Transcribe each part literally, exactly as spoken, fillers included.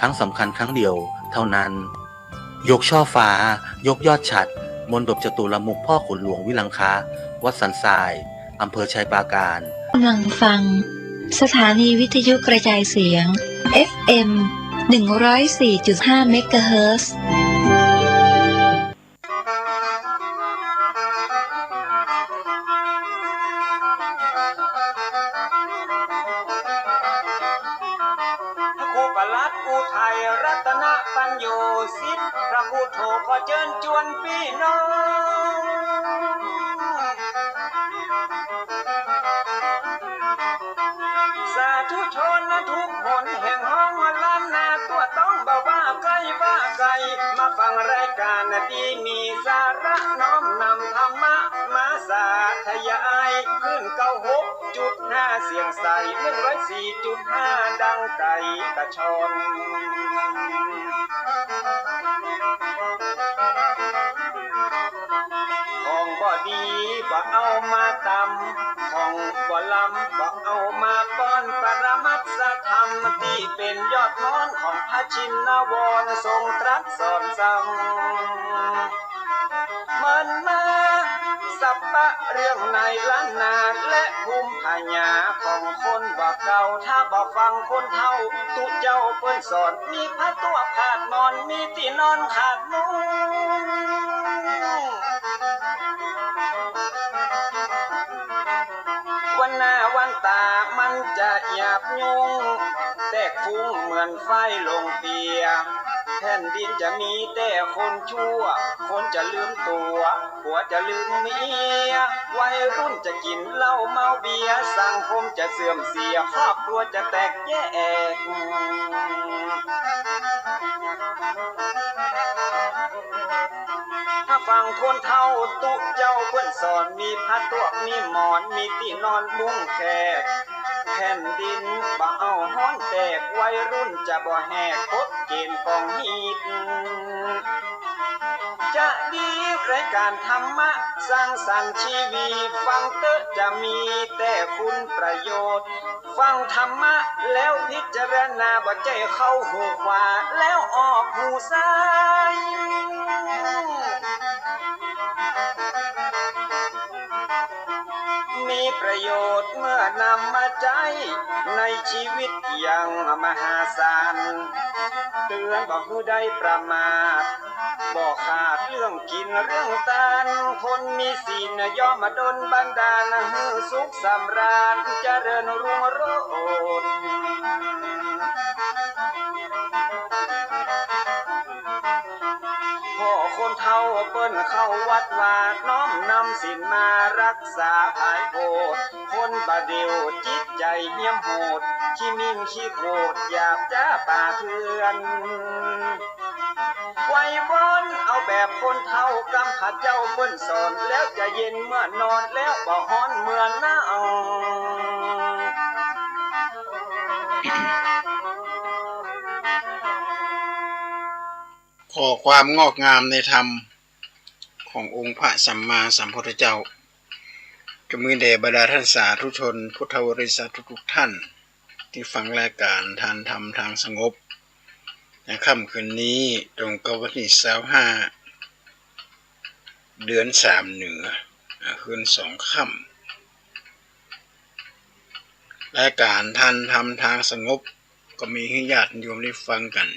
ครั้งสำคัญครั้งเดียวเท่านั้น ยกช่อฟ้า ยกยอดฉัตร มณฑปจตุรมุขพ่อขุนหลวงวิลังคะ วัดสันทราย อำเภอไชยปราการ กำลังฟัง สถานีวิทยุกระจายเสียง เอฟเอ็ม หนึ่งร้อยสี่จุดห้า เมกะเฮิรตซ์ พระครูปลัดอุทัยรัตนปัญโญสิทธิ์ พระครูโทขอเจิญจวนปี้น้อง สาธุชนทุกหนแห่งห้องล้านนา ตั๋วต้องบ่ว่าใก้ว่าไก๋ มาฟังรายก๋านตี้มีสาระ น้อมนำธรรมะมาสาธยาย คลื่นเก้าหกจุดห้า เสียงใส หนึ่งร้อยสี่จุดห้า ดังไก๋กระชอน ของบ่ดีบ่เอามาตำ ของบ่ลำบ่เอามาป้อน ปรมัตถธรรมตี้เป๋นยอดม้อน ของพระชินวรทรงตรัสสอนสั่ง มันมาสับปะเรื่องในล้านนา และภูมิปัญญาของคนบ่าเก่า ถ้าบ่ฟังคนเฒ่าตุ๊เจ้าเปิ้นสอน มีผ้าตั้วขาดหมอน มีตี้นอนขาดมุ้ง วันหน้าวันต๋ามันจะหยาบยุ้ง แตกฟุ้งเหมือนไฟลงเปีย แผ่นดินจะมีแต่คนชั่ว คนจะลืมตั๋ว ผัวจะลืมเมีย วัยรุ่นจะกิ๋นเหล้าเมาเบียร์ สังคมจะเสื่อมเสีย ครอบครัวจะแตกแยก ถ้าฟังคนเฒ่าตุ๊เจ้าเปิ้นสอน มีผ้าตั้วมีหมอน มีตี้นอนมุ้งแขก แผ่นดินบ่เอาฮ้อนแตก วัยรุ่นจะบ่แหกกฎเก๋ณฑ์ของฮีต จะดีรายก๋านธรรมะสร้างสรรค์ชีวี ฟังเต๊อะจะมีแต่คุณประโยชน์ ฟังธรรมะแล้วพิจารณา บ่ใจ้เข้าหูขวาแล้วออกหูซ้าย มีประโยชน์เมื่อนำมาใจ๊ในชีวิตอย่างมหาศาล เตือนบ่หื้อได้ประมาท บ่ขาดเรื่องกิ๋นเรื่องตาน คนมีศีลย่อมมาดลบันดาล หื้อสุขสำราญเจริญรุ่งโรจน์ พ่อคนเฒ่าเปิ้นเข้าวัดวา น้อมนำศีลมารักษาผายโพธิ คนบ่าเดี่ยวจิตใจ๋เหี้ยมโหด ขี้มิ่งขี้โขด หยาบจ๊าป่าเถื่อน ไหว้วอนเอาแบบคนเฒ่ากำพระเจ้าเปิ้นสอน แล้วจะเย็นเมื่อนอน แล้วบ่ฮ้อนเมื่อหนาว ขอความงอกงามในธรรมขององค์พระสัมมาสัมพุทธเจ้า จงมีแด่บรรดาท่านสาธุชนพุทธบริษัททุกๆท่าน ตี้ฟังรายก๋านทานธรรมทางสงบ ในค่ำคืนนี้ตรงกับวันตี้ซาวห้า เดือนสามเหนือ อ่า คืนสองค่ำ รายก๋านทานธรรมทางสงบ ก็มีหื้อญาติโยมได้ฟังกั๋น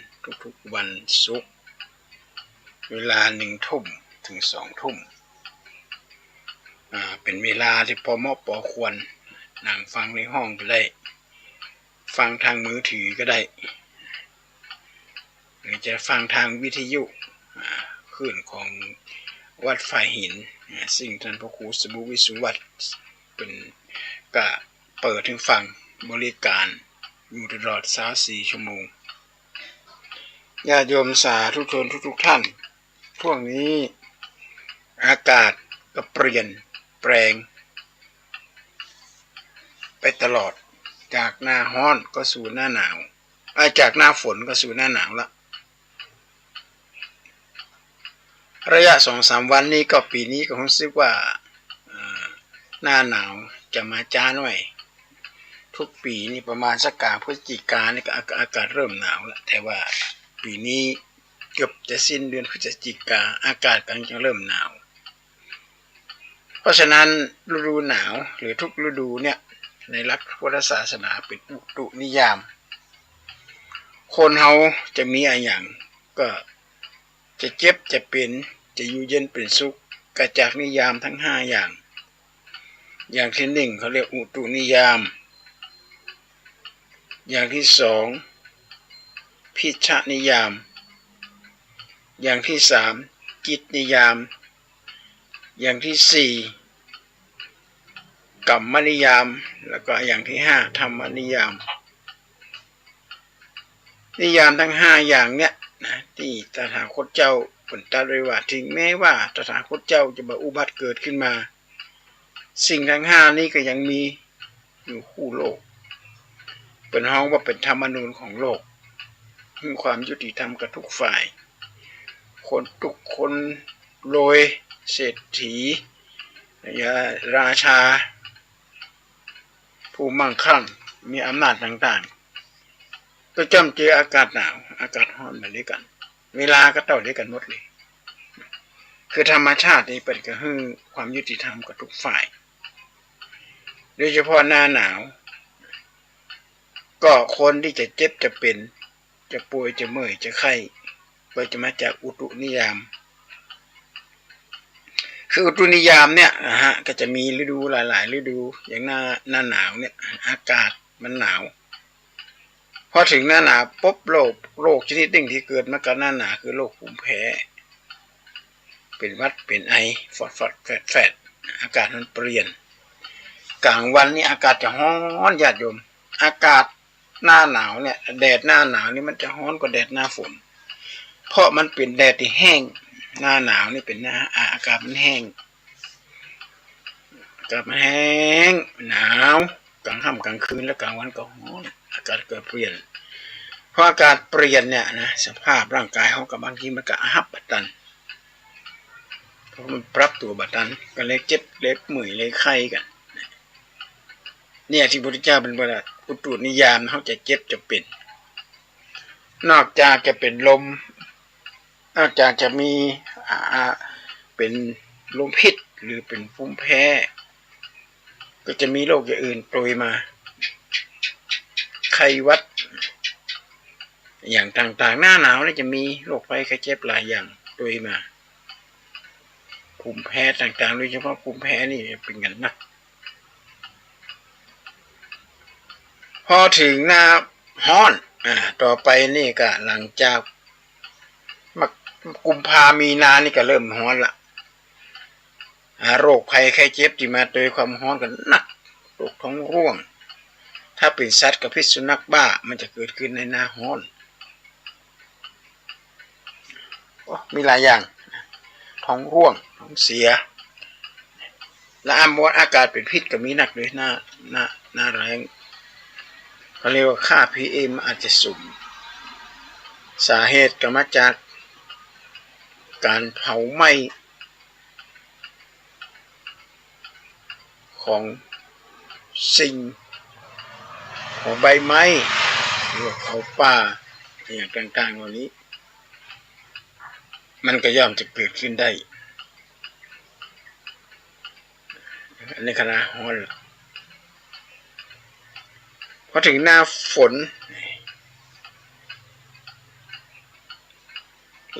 ทุกๆวันศุกร์ เวลาหนึ่งทุ่มเถิงสองทุ่ม อ่า เป๋นเวลาตี้ปอเหมาะปอควร นั่งฟังในห้องก็ได้ ฟังตางมือถือก็ได้ หรือจะฟังตางวิทยุ อ่า คลื่นของวัดฝ่ายหิน อ่า ซึ่งต้านพระครูสมุติวิสุวัฒน์เปิ้นก็เปิดหื้อฟังบริก๋านอยู่ตลอดซาวสี่ชั่วโมง ญาติโยมสาธุชนทุกๆท่าน ช่วงนี้อากาศก็เปลี่ยนแปลงไปตลอด จากหน้าฮ้อนก็สู่หน้าหนาว อ่า จากหน้าฝนก็สู่หน้าหนาวละ ระยะสองสามวันนี้ก็ ปี๋นี้ก็ฮู้สึกว่า อ่า หน้าหนาวจะมาจ๊าหน้อย ทุกปี๋นี่ประมาณสักก๋างพฤศจิกานี่ก็อากาศ อากาศเริ่มหนาวละ แต่ว่าปี๋นี้เกือบจะสิ้นเดือนพฤศจิกา อากาศกำลังจะเริ่มหนาว เพราะฉะนั้นฤดูหนาวหรือทุกฤดูเนี่ย ในหลักพุทธศาสนาเป๋นอุตุนิยาม คนเฮาจะมีอะหยัง ก็จะเจ็บจะเป๋น จะอยู่เย็นเป๋นสุข ก็จากนิยามทั้งห้าอย่าง อย่างตี้นึ่งเขาเรียกอุตุนิยาม อย่างตี้สอง พิชฌนิยาม อย่างตี้สาม จิตนิยาม อย่างตี้สี่ กัมมนิยาม แล้วก็อย่างตี้ห้า ธรรมนิยาม นิยามทั้งห้าอย่างเนี่ยนะ ตี้ตถาคตเจ้าเปิ้นตรัสไว้ว่า ถึงแม้ว่าตถาคตเจ้าจะบ่อุบัติเกิดขึ้นมา สิ่งทั้งห้านี้ก็ยังมีอยู่คู่โลก เปิ้นฮ้องว่าเป๋นธรรมนูญของโลก หื้อความยุติธรรมกับทุกฝ่าย คนตุ๊กคนรวย เศรษฐี ราชา ผู้มั่งคั่ง มีอำนาจต่างๆ ก็จ้อมเจออากาศหนาว อากาศฮ้อนเหมือนเดียวกั๋น เวลาก็เต้าเดียวกั๋นหมดเลย คือธรรมชาตินี่เปิ้นก็หื้อความยุติธรรมกับทุกฝ่าย โดยเฉพาะหน้าหนาว ก็คนตี้จะเจ็บจะเป๋น จะป่วยจะเมื่อยจะไข้ ก็จะมาจากอุตุนิยาม คืออุตุนิยามเนี่ยนะฮะ ก็จะมีฤดูหลายๆ ฤดู อย่างหน้า หน้าหนาวเนี่ย อากาศมันหนาว พอถึงหน้าหนาวปุ๊บ โรค โรคชนิดนึ่งตี้เกิดมากับหน้าหนาวคือโรคภูมิแพ้ เป๋นหวัดเป๋นไอ ฟอดๆ แฟดๆ อากาศมันเปลี่ยน ก๋างวันนี่อากาศจะฮ้อนญาติโยม อากาศหน้าหนาวเนี่ย แดดหน้าหนาวนี่มันจะฮ้อนกว่าแดดหน้าฝน เพราะมันเป๋นแดดตี้แห้ง หน้าหนาวนี่เป๋นหน้า อ่า อากาศมันแห้ง อากาศมันแห้ง หนาว ก๋างค่ำก๋างคืน แล้วก๋างวันก็ฮ้อน อากาศก็เปลี่ยน พออากาศเปลี่ยนเนี่ยนะ สภาพร่างกายเฮาก็บางทีมันก็อับบ่ตัน เพราะมันปรับตั๋วบ่ตัน ก็เลยเจ็บ เลยเมื่อย เลยไข้กั๋น เนี่ยตี้พุทธเจ้าเปิ้นว่าอุตุนิยาม เฮาจะเจ็บจะเป๋น นอกจากจะเป๋นลม นอกจากจะมี อ่า เป๋นลมพิษหรือเป๋นภูมิแพ้ ก็จะมีโรคอย่างอื่นโตยมา ไข้หวัด อย่างต่างๆ หน้าหนาวนี่จะมีโรคภัยไข้เจ็บหลายอย่างโตยมา ภูมิแพ้ต่างๆ โดยเฉพาะภูมิแพ้นี่เป๋นกั๋นนัก พอถึงหน้าฮ้อน อ่า ต่อไปนี่ก็หลังจาก มก กุมภา มีนา นี่ก็เริ่มฮ้อนละ อ่า โรคภัยไข้เจ็บตี้มาโตยความฮ้อนก็นัก โรคท้องร่วง ถ้าเป๋นสัตว์ก็พิษสุนัขบ้า มันจะเกิดขึ้นในหน้าฮ้อน โอ้ มีหลายอย่าง ท้องร่วง ท้องเสีย และอามวลอากาศเป๋นพิษก็มีนักเลย หน้า หน้า หน้าแล้ง เขาเรียกว่าค่า PM อาจจะสูง สาเหตุก็มาจากก๋านเผาไหม้ ของสิ่ง ของใบไม้ หรือว่าเผาป่า อย่างต่างๆ เหล่านี้ มันก็ย่อมจะเกิดขึ้นได้ อันนี้ก็หน้าฮ้อนละ พอถึงหน้าฝน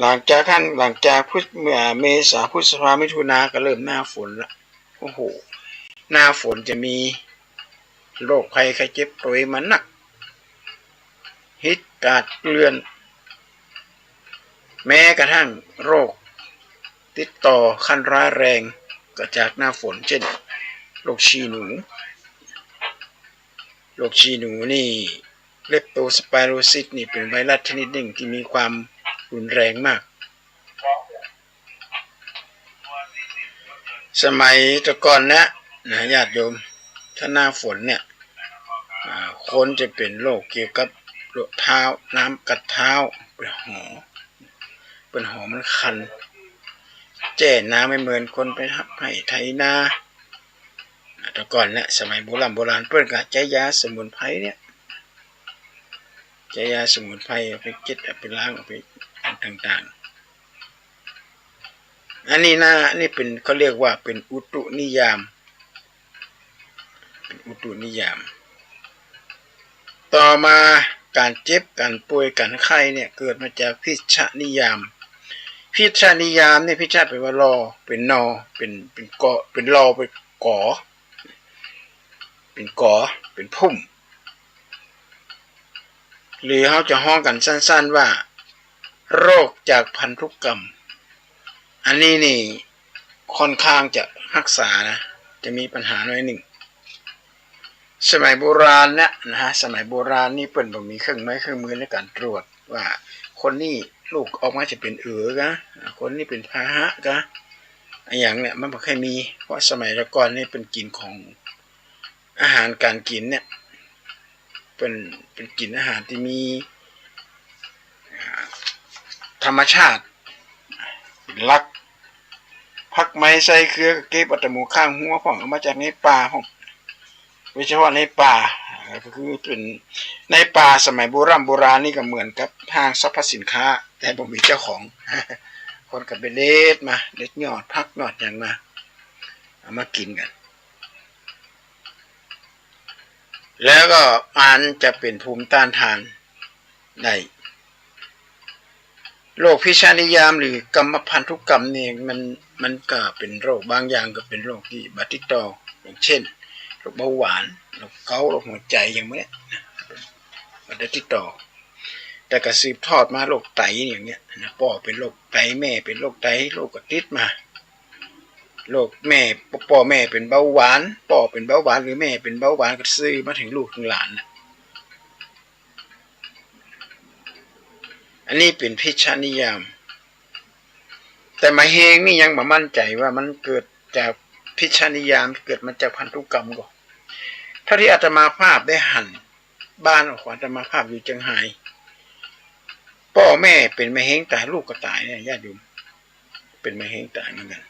หลังจากหั้น หลังจากพฤษ เอ่อ เมษา พฤษภา มิถุนา ก็เริ่มหน้าฝนละ โอ้โห หน้าฝนจะมีโรคภัยไข้เจ็บโตยมานัก ฮิตขาดเกลื่อน แม้กระทั่งโรคติดต่อขั้นร้ายแรงก็จากหน้าฝน เช่น โรคชีหนู โรคชีหนูนี่ เลปโตสไปโรซิสนี่เป๋นไวรัสชนิดนึ่งตี้มีความรุนแรงมาก สมัยแต่ก่อนนะ นะ ญาติโยม ถ้าหน้าฝนเนี่ย อ่า คนจะเป๋นโรคเกี่ยวกับโรคเท้า น้ำกัดเท้า เป๋นหอ เป๋นหอมันคัน แจ้น้ำไม่เหมือนคนไปทำไฮ่ไถนา แต่ก่อนเนี่ย สมัยโบร่ำโบราณเปิ้นก็ใจ๊ยาสมุนไพรเนี่ย ใจ๊ยาสมุนไพรเอาไปเจ็ด เอาไปล้าง เอาไปอันต่างๆ อันนี้นะ อันนี้เป๋น เขาเรียกว่าเป๋นอุตุนิยาม เป๋นอุตุนิยาม ต่อมาก๋านเจ็บ ก๋านป่วย ก๋านไข้เนี่ย เกิดมาจากพิชชนิยาม พิชชนิยามเนี่ย พิชชะแปลว่ารอ เป๋นนอ เป๋น เป๋นกอ เป๋นรอ เป๋นกอ เป๋นกอ เป๋นพุ่ม หรือเฮาจะฮ้องกั๋นสั้นๆ ว่า โรคจากพันธุกรรม อันนี้นี่ค่อนข้างจะฮักษานะ จะมีปัญหาหน่อยนึ่ง สมัยโบราณเนี่ยนะฮะ สมัยโบราณนี่เปิ้นบ่มีเครื่องไม้เครื่องมือในก๋านตรวจว่าคนนี้ลูกออกมาจะเป๋นเอ๋อกะ คนนี้เป๋นพาหะกะ อะหยังเนี่ยมันบ่ค่อยมี เพราะสมัยแต่ก่อนนี่เปิ้นกิ๋นของ อาหารก๋านกิ๋นเนี่ย เปิ้น เปิ้นกิ๋นอาหารตี้มี อ่า ธรรมชาติเป๋นหลัก ผักไม้ไส้เขือก็เก็บเอาแต่หมู่ข้างฮั้วพ่อง เอามาจากในป่าพ่อง โดยเฉพาะในป่า อ่า ก็คือเป๋นในป่าสมัยโบร่ำโบราณนี่ก็เหมือนกับห้างสรรพสินค้า แต่บ่มีเจ้าของ คนก็ไปเด็ดมา เด็ดยอดผักยอดหยังมา เอามากิ๋นกั๋น แล้วก็มันจะเป๋นภูมิต้านทานได้ โรคพิชชนิยามหรือกรรมพันธุกรรมนี่มัน มันก็เป๋นโรคบางอย่างก็เป๋นโรคตี้บ่ติดต่อ อย่างเช่น โรคเบาหวาน โรคเกาต์ โรคหัวใจ๋ อย่างเนี้ยนะ บ่ได้ติดต่อ แต่ก็สืบทอดมา โรคไตอย่างเนี้ยนะ ป้อเป๋นโรคไต แม่เป๋นโรคไต ลูกก็ติดมา โรคแม่ ป้อแม่เป๋นเบาหวาน ป้อเป๋นเบาหวานหรือแม่เป๋นเบาหวาน ก็สืบมาเถิงลูกเถิงหลานน่ะ อันนี้เป๋นพิชชนิยาม แต่มะเฮงนี่ยังบ่มั่นใจ๋ว่ามันเกิดจากพิชชนิยาม เกิดมาจากพันธุกรรมก่อ เท่าตี้อาตมาภาพได้หัน บ้านของอาตมาภาพอยู่เจียงฮาย ป้อแม่เป๋นมะเฮงต๋าย ลูกก็ต๋ายเนี่ย ญาติโยม เป๋นมะเฮงต๋ายเหมือนกั๋น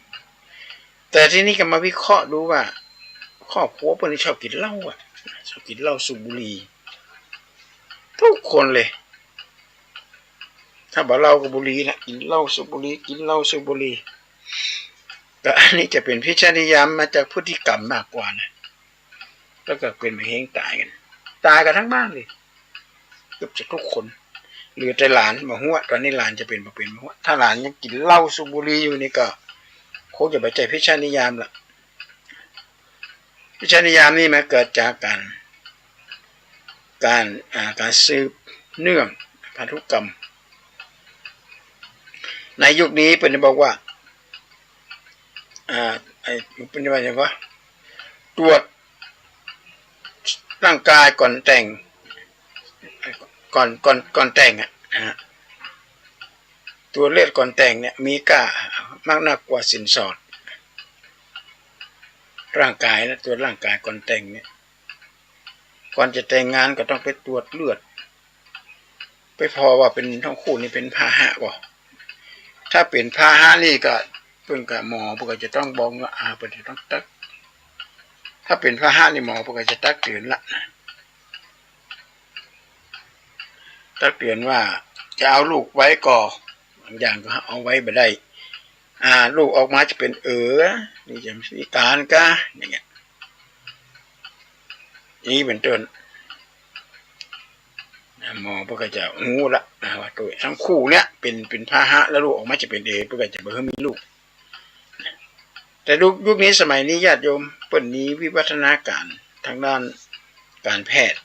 แต่ทีนี้ก็มาวิเคราะห์ดูว่า ครอบครัวเปิ้นนี่ชอบกิ๋นเหล้าอะ ชอบกิ๋นเหล้าสูบบุหรี่ กู้คนเลย ถ้าบ่เหล้าก็บุหรี่นะ กิ๋นเหล้าสูบบุหรี่ กิ๋นเหล้าสูบบุหรี่ ก็อันนี้จะเป๋นพิชชนิยามมาจากพฤติกรรมมากกว่านะ แล้วก็เป๋นมะเฮงต๋ายกั๋น ต๋ายกั๋นตังบ้านเลย เกือบจะกู้คน เหลือแต่หลานบ่ฮู้ ต๋อนนี้หลานจะเป๋นบ่เป๋นบ่ฮู้ ถ้าหลานยังกิ๋นเหล้าสูบบุหรี่อยู่นี่ก็ คงจะบ่ใจ้พิชชนิยามละ พิชชนิยามนี่มันเกิดจากก๋าน ก๋าน อ่า ก๋านสืบเนื่องพันธุกรรม ในยุคนี้เปิ้นบอกว่า อ่า ไอ้ เปิ้นว่าหยังวะ ตรวจร่างกายก่อนแต่ง ก่อน ก่อน ก่อนแต่งอะ นะฮะ ตรวจเลือดก่อนแต่งเนี่ย มีก้ามากนักกว่าสินสอด ร่างกายนะ ตรวจร่างกายก่อนแต่งเนี่ย ก่อนจะแต่งงานก็ต้องไปตรวจเลือด ไปผ่อว่าเป๋น ตังคู่นี่เป๋นพาหะบ่ ถ้าเป๋นพาหะนี่ก็ เปิ้นก็ หมอเปิ้นก็จะต้องบอกว่า อ่า เปิ้นจะต้องตัก ถ้าเป๋นพาหะนี่หมอเปิ้นก็จะตักเตือนละ ตักเตือนว่าจะเอาลูกไว้ก่อ บางอย่างก็เอาไว้บ่ได้ อ่า ลูกออกมาจะเป๋นเอ๋อ นี่จะพิก๋านกา อย่างเนี้ย อย่างนี้เป๋นต้น หมอเปิ้นก็จะฮู้ละ อ่า ว่าตังคู่เนี่ยเป๋น เป๋นพาหะ แล้วลูกออกมาจะเป๋นเอ๋อ เปิ้นก็จะบ่หื้อมีลูก แต่ยุค ยุคนี้สมัยนี้ญาติโยม เปิ้นมีวิวัฒนาการตางด้านก๋านแพทย์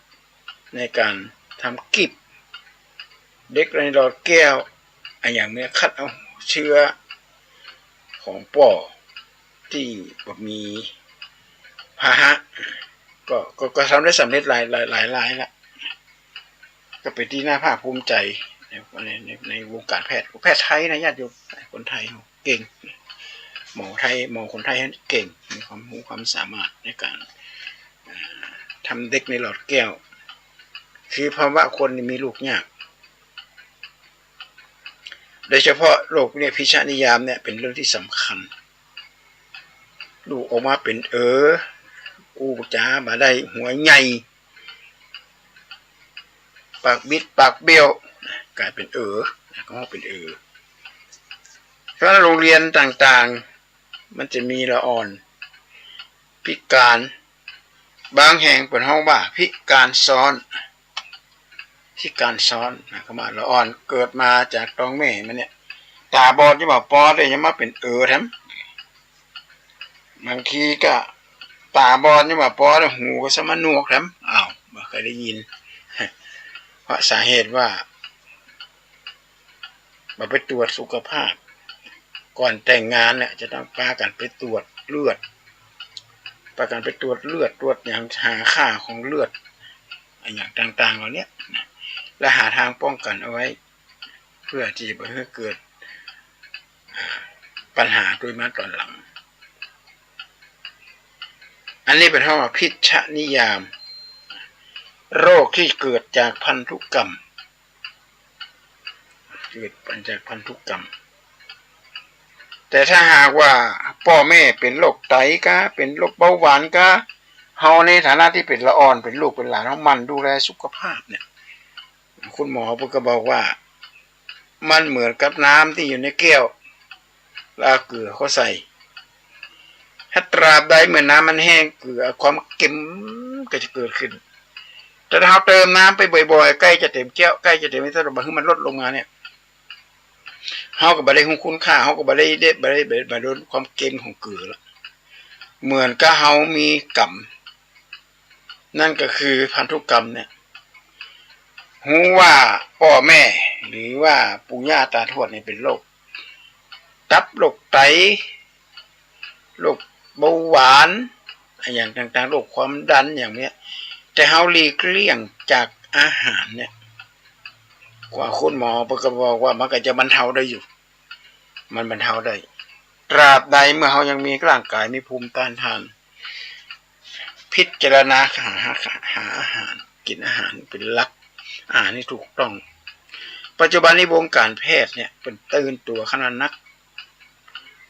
ในก๋านทำกลีบเด็กในหลอดแก้ว อะหยังเนี่ย คัดเอาเจื๊อของป้อตี้บ่มีพาหะ ก็ ก็ ก็ทำได้สำเร็จหลาย หลาย หลายรายละ ก็เป๋นตี้น่าภาคภูมิใจ๋ใน ใน ใน ในวงก๋านแพทย์ แพทย์ไทยนะญาติโยม คนไทยเฮาเก่ง หมอไทย หมอคนไทยเฮาเก่ง มีความฮู้ความสามารถในก๋าน อ่า ทำเด็กในหลอดแก้ว คือภาวะคนนี่มีลูกยาก โดยเฉพาะโรคเนี่ย พิชชนิยามเนี่ยเป๋นเรื่องตี้สำคัญ ลูกออกมาเป๋นเอ๋อ ปู๋จ๋าบ่ได้หัวใหญ่ ปากบิดปากเบี้ยว ก๋ายเป๋นเอ๋อ ก็เป๋นเอ๋อ เพราะฉะนั้นโฮงเฮียนต่างๆ มันจะมีละอ่อนพิก๋าน บางแห่งเปิ้นฮ้องว่าพิก๋านซ้อน พิก๋านซ้อน หมายความว่าละอ่อนเกิดมาจากต๊องแม่มันเนี่ย ต๋าบอดยังบ่ปอดเลย ยังมาเป๋นเอ๋อแถม บางทีก็ต๋าบอดยังบ่ปอด หูก็ซ้ำมาหนวกแถม อ้าว บ่เกยได้ยิน เพราะสาเหตุว่า บ่ไปตรวจสุขภาพ ก่อนแต่งงานเนี่ยจะต้องปากั๋นไปตรวจเลือด ปากั๋นไปตรวจเลือด ตรวจหยัง หาค่าของเลือด อะหยังต่างๆ เหล่าเนี้ยนะ และหาตางป้องกั๋นเอาไว้ เปื้อตี้จะบ่หื้อเกิด อ่า ปัญหาตวยมาต๋อนหลัง อันนี้เปิ้นฮ้องว่าพิชนิยาม โรคตี้เกิดจากพันธุกรรม เกิดมาจากพันธุกรรม แต่ถ้าหากว่าป้อแม่เป๋นโรคไตกา เป๋นโรคเบาหวานกา เฮาในฐานะตี้เป๋นละอ่อน เป๋นลูกเป๋นหลาน เฮาหมั่นดูแลสุขภาพเนี่ย คุณหมอเปิ้นก็บอกว่า มันเหมือนกับน้ำตี้อยู่ในแก้ว แล้วเอาเกลือเข้าใส่ ถ้าตราบใดเมื่อน้ำมันแห้ง เกลือ ความเค็มก็จะเกิดขึ้น แต่ถ้าเฮาเติมน้ำไปบ่อยๆ ใก้จะเต๋มแก้ว ใก้จะเต๋ม ถ้าบ่หื้อมันลดลงมาเนี่ย เฮาก็บ่ได้ฮู้คุณค่า เฮาก็บ่ได้ ได้ บ่ได้ บ่ได้ บ่ได้ลดความเค็มของเกลือละ เหมือนกับเฮามีกรรม นั่นก็คือพันธุกรรมเนี่ย ฮู้ว่าป้อแม่ หรือว่าปู่ย่าต๋าทวดเนี่ยเป๋นโรคตับ โรคไต โรคเบาหวาน อะหยังต่างๆ โรคความดันอย่างเนี้ย แต่เฮาหลีกเลี่ยงจากอาหารเนี่ย กว่าคุณหมอเปิ้นก็บอกว่ามันก็จะบรรเทาได้อยู่ มันบรรเทาได้ ตราบใดเมื่อเฮายังมีร่างกายมีภูมิต้านทาน พิจารณาหา หา หาอาหาร กิ๋นอาหารเป๋นหลัก อาหารตี้ถูกต้อง ปัจจุบันนี้วงการแพทย์เนี่ยเปิ้นตื่นตั๋วขนาดนัก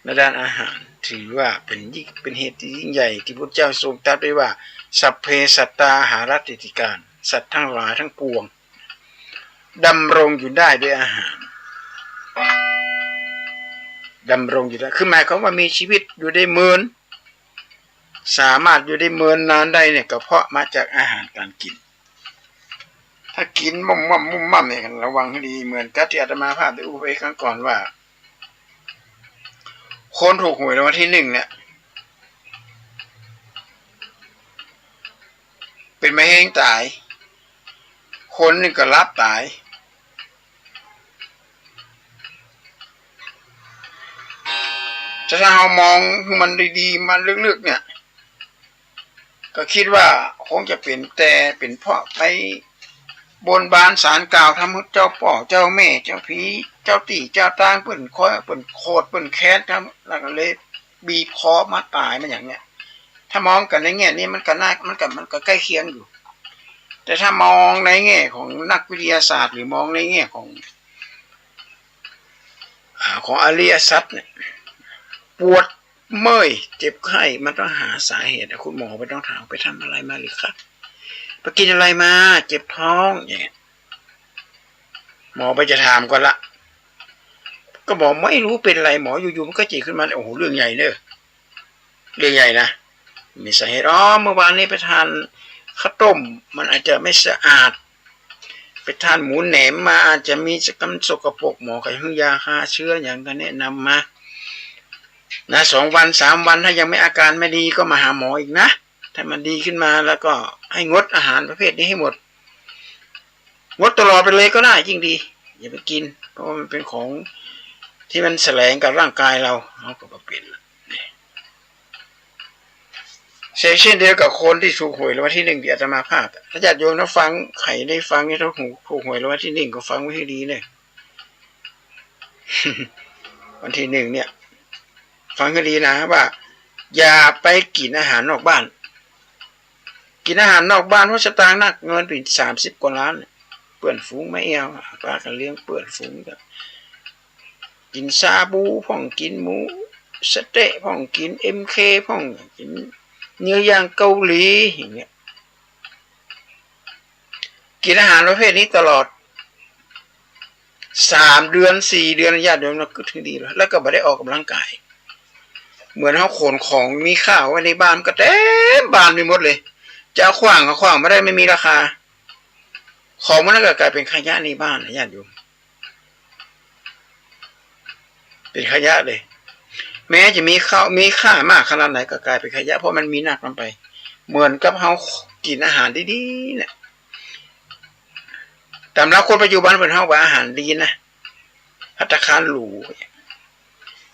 ในด้านอาหาร ถือว่าเป๋นยิ่ง เป๋นเหตุตี้ยิ่งใหญ่ ตี้พุทธเจ้าทรงตรัสไว้ว่า สัพเพสัตตา อาหาราติฐิกา สัตว์ทั้งหลายทั้งปวง ดำรงอยู่ได้ด้วยอาหาร ดำรงอยู่ได้ คือหมายความว่ามีชีวิตอยู่ได้เมิน สามารถอยู่ได้เมินนานได้เนี่ย ก็เพราะมาจากอาหารก๋านกิ๋น ถ้ากิ๋นม่ำๆ ม่ำๆ เนี่ย ระวังหื้อดี เหมือนกับตี้อาตมาภาพได้อู้ไปครั้งก่อนว่า คนถูกหวยรางวัลตี้นึ่งเนี่ย เป๋นมะเร็งต๋าย คนนึ่งก็หลับต๋าย แต่ถ้าเฮามองหื้อมันดีๆ มาลึกๆ เนี่ย ก็กึ๊ดว่าคงจะเป๋นแต่เป๋นเพราะไปบนบานสาลกล่าวทำหื้อเจ้าป้อเจ้าแม่ เจ้าผี เจ้าตี้เจ้าตาง เปิ้นคอย เปิ้นโขด เปิ้นแค้น แล้วก็เลยบีบคอมาต๋าย มันอย่างเนี้ย ถ้ามองกั๋นในแง่นี้มันก็น่า มันก็ มันก็ใก้เคียงอยู่ แต่ถ้ามองในแง่ของนักวิทยาศาสตร์ หรือมองในแง่ของ อ่า ของอริยสัจเนี่ย ปวดเมื่อยเจ็บไข้ มันต้องหาสาเหตุ คุณหมอเปิ้นต้องถาม ไปทำอะไรมาหรือคะ ไปกิ๋นอะไรมา เจ็บท้อง อย่างเนี้ย หมอเปิ้นจะถามก่อนละ ก็บอกไม่รู้เป๋นอะไร หมอ อยู่ๆ มันก็จี๊ดขึ้นมา โอ้โห เรื่องใหญ่เน่อ เรื่องใหญ่นะ มีสาเหตุ อ๋อ เมื่อวานนี้ไปทานข้าวต้ม มันอาจจะไม่สะอาด ไปทานหมูแหนมมา อาจจะมีกำสกปรก หมอก็หื้อยาฆ่าเชื้ออย่างก็แนะนำมา นะ สองวันสามวัน ถ้ายังไม่ อาการไม่ดีก็มาหาหมออีกนะ ถ้ามันดีขึ้นมาแล้วก็ให้งดอาหารประเภทนี้ให้หมด งดตลอดไปเลยก็ได้ ยิ่งดี อย่าไปกิ๋น เพราะว่ามันเป๋นของตี้มันแสลงกับร่างกายเฮา เฮาก็บ่เป๋นละ เช่น เช่นเดียวกับคนตี้ถูกหวยรางวัลตี้นึ่งตี้อาตมาภาพ ถ้าญาติโยมท่านฟัง ใผได้ฟังเนี่ย ถ้าถูก ถูกหวยรางวัลตี้นึ่งก็ฟังไว้หื้อดีเนี่ย วันตี้นึ่งเนี่ย ฟังหื้อดีนะว่า อย่าไปกิ๋นอาหารนอกบ้าน กิ๋นอาหารนอกบ้าน เพราะสตางค์นัก เงินเป๋นสามสิบกว่าล้านเนี่ย เปื้อนฝูงมาแอ่ว ปากั๋นเลี้ยงเปื้อนฝูง กิ๋นชาบูพ่อง กิ๋นหมูสะเต๊ะพ่อง กิ๋นเอ็มเคพ่อง กิ๋น เนื้อย่างเกาหลีอย่างเงี้ย กิ๋นอาหารประเภทนี้ตลอด สามเดือน สี่เดือน ญาติโยม มันก็เถิงดีแล้ว แล้วก็บ่ได้ออกกำลังกาย เหมือนเฮาขนของมีค่าไว้ในบ้าน มันก็เต็มบ้านไปหมดเลย จะเอาขว้างก็ขว้างบ่ได้ ไม่มีราคา ของพวกนั้นก็ก๋ายเป๋นขยะในบ้านนะ ญาติโยม เป๋นขยะเลย แม้จะมีข้าว มีค่ามากขนาดไหนก็ก๋ายเป๋นขยะ เพราะมันมีนักนำไป เหมือนกับเฮากิ๋นอาหารดีๆ เนี่ย ต๋ามหลักคนปัจจุบันเปิ้นฮ้องว่าอาหารดีนะ ภัตตาคารหรู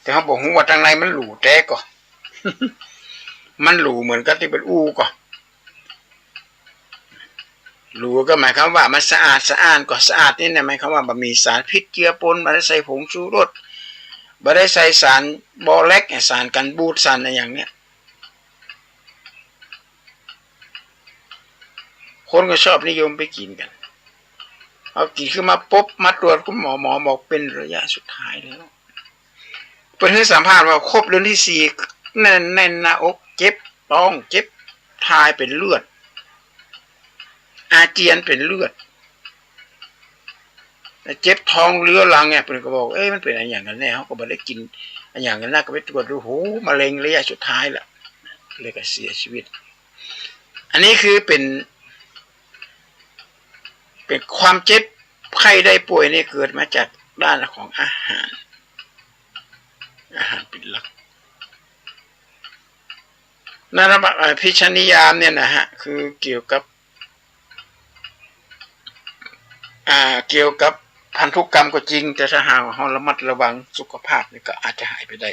แต่เฮาบ่ฮู้ว่าตังในมันหรูแต๊ก่อ มันหรูเหมือนกับตี้เปิ้นอู้ก่อ หรูก็หมายความว่ามันสะอาดสะอ้านก่อ สะอาดนี่นะ หมายความว่าบ่มีสารพิษเจือปน บ่ได้ใส่ผงชูรส บ่ได้ใส่สารบอแร็ก สารกันบูด สารอะหยังเนี่ย คนก็ชอบนิยมไปกิ๋นกั๋น เอากิ๋นขึ้นมาปุ๊บ มาตรวจคุณหมอ หมอบอกเป๋นระยะสุดท้ายแล้ว เปิ้นหื้อสัมภาษณ์ว่าครบเดือนตี้สี่ แน่น แน่นหน้าอก เจ็บต๊อง เจ็บถ่ายเป๋นเลือด อาเจียนเป๋นเลือด เจ็บต๊องเรื้อรังเนี่ย เปิ้นก็บอก เอ๊ะ มันเป๋นอะหยังกั๋นแน่ เฮาก็บ่ได้กิ๋นอะหยังกั๋นนะ ก็ไปตรวจดู โห มะเร็งระยะสุดท้ายละ แล้วก็เสียชีวิต อันนี้คือเป๋น เป๋นความเจ็บไข้ได้ป่วยนี่เกิดมาจากด้านของอาหาร อาหารเป๋นหลัก ในระบาด เอ่อ พิชนิยามเนี่ยนะฮะ คือเกี่ยวกับ อ่า เกี่ยวกับพันธุกรรมก็จริง แต่ถ้าหากเฮาระมัดระวังสุขภาพนี่ก็อาจจะหายไปได้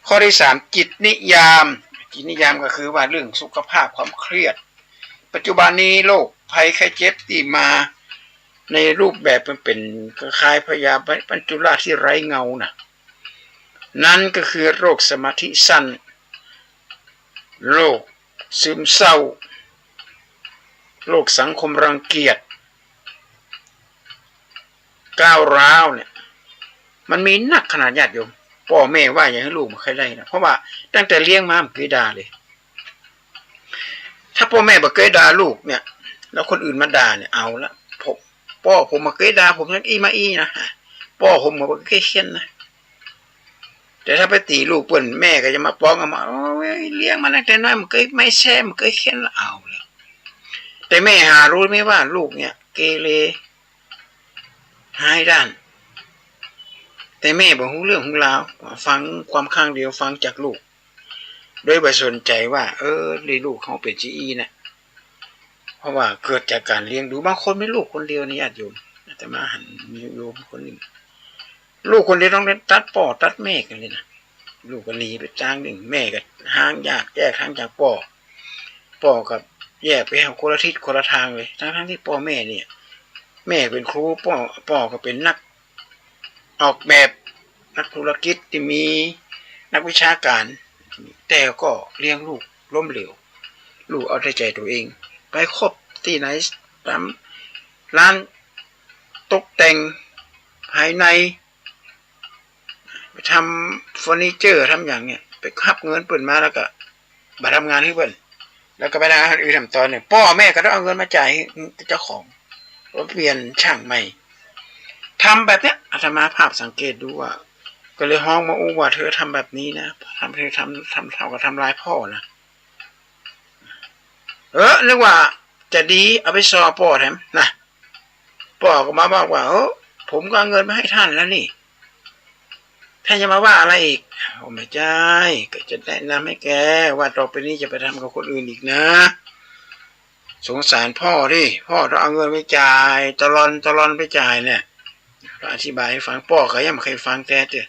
ข้อตี้สาม จิตนิยาม จิตนิยามก็คือว่าเรื่องสุขภาพความเครียด ปัจจุบันนี้โรคภัยไข้เจ็บตี้มาในรูปแบบมันเป๋นคล้ายๆ พยาธิปัญจุราที่ไร้เงานะ นั่นก็คือโรคสมาธิสั้น โรค ซึมเศร้า โรคสังคมรังเกียจ ก้าวร้าวเนี่ย มันมีนักขนาด ญาติโยม ป้อแม่ว่าหยังหื้อลูกบ่ใค่ได้นะ เพราะว่าตั้งแต่เลี้ยงมาบ่เกยด่าเลย ถ้าป้อแม่บ่เกยด่าลูกเนี่ย แล้วคนอื่นมาด่าเนี่ย เอาละ ผม ป้อผมบ่เกยด่าผมจักอี้มาอี้นะ ป้อผมบ่เกยเฆี่ยนนะ แต่ถ้าไปตี๋ลูกเปิ้น แม่ก็จะมาป้องเอามา โอ๊ย เลี้ยงมาตั้งแต่น้อย บ่เกยไม่แซ่ บ่เกยเฆี่ยนละ เอาแล้ว แต่แม่หารู้ไหมว่าลูกเนี่ยเกเร ฮ้ายด้าน แต่แม่บ่ฮู้เรื่องฮู้ราว ฟังความข้างเดียว ฟังจากลูก โดยบ่สนใจว่า เออ นี่ลูกเฮาเป๋นจะอี้นะ เพราะว่าเกิดจากการเลี้ยงดู บางคนมีลูกคนเดียวนะ ญาติโยม อาตมาหันมีโยมคนนึ่ง ลูกคนเดียวต้องได้ตัดป้อตัดแม่กั๋นเลยนะ ลูกก็หนีไปตางนึ่ง แม่ก็ฮ้างแยก แยกฮ้างจากป้อ ป้อก็แยกไปคนละทิศคนละตางเลย ทั้งๆ ตี้ป้อแม่เนี่ย แม่เป๋นครู ป้อ ป้อก็เป๋นนักออกแบบ นักธุรกิจตี้มีนักวิชาการ แต่ก็เลี้ยงลูกล้มเหลว ลูกเอาแต่ใจ๋ตั๋วเอง ไปคบตี้ไหน ต๋ามร้านตกแต่งภายใน ไปทำเฟอร์นิเจอร์ ทำหยังเนี่ย ไปฮับเงินเปิ้นมาแล้วก็บ่ทำงานหื้อเปิ้น แล้วก็ไปทำงานอื่นต๋ามตอนเนี่ย ป้อแม่ก็ต้องเอาเงินมาจ่ายหื้อเจ้าของ ก็เปลี่ยนช่างใหม่ ทำแบบเนี้ย อาตมาภาพสังเกตดูว่า ก็เลยฮ้องมาอู้ว่า เธอทำแบบนี้นะ ทำ เธอทำ ทำเท่ากับทำลายป้อนะ เออ นึกว่าจะดี เอาไปส่อป้อแถมนะ ป้อก็มาบอกว่า เออ ผมก็เอาเงินมาให้ท่านแล้วนี่ ท่านจะมาว่าอะไรอีก โอ้ ไม่ใจ้ ก็จะแนะนำให้แกว่าต่อไปนี้จะไปทำกับคนอื่นอีกนะ สงสารป้อดิ ป้อต้องเอาเงินไปจ่าย ตะลอนตะลอนไปจ่ายเนี่ย ก็อธิบายหื้อฟัง ป้อก็ยังบ่ใค่ฟังแต๊เตื้อ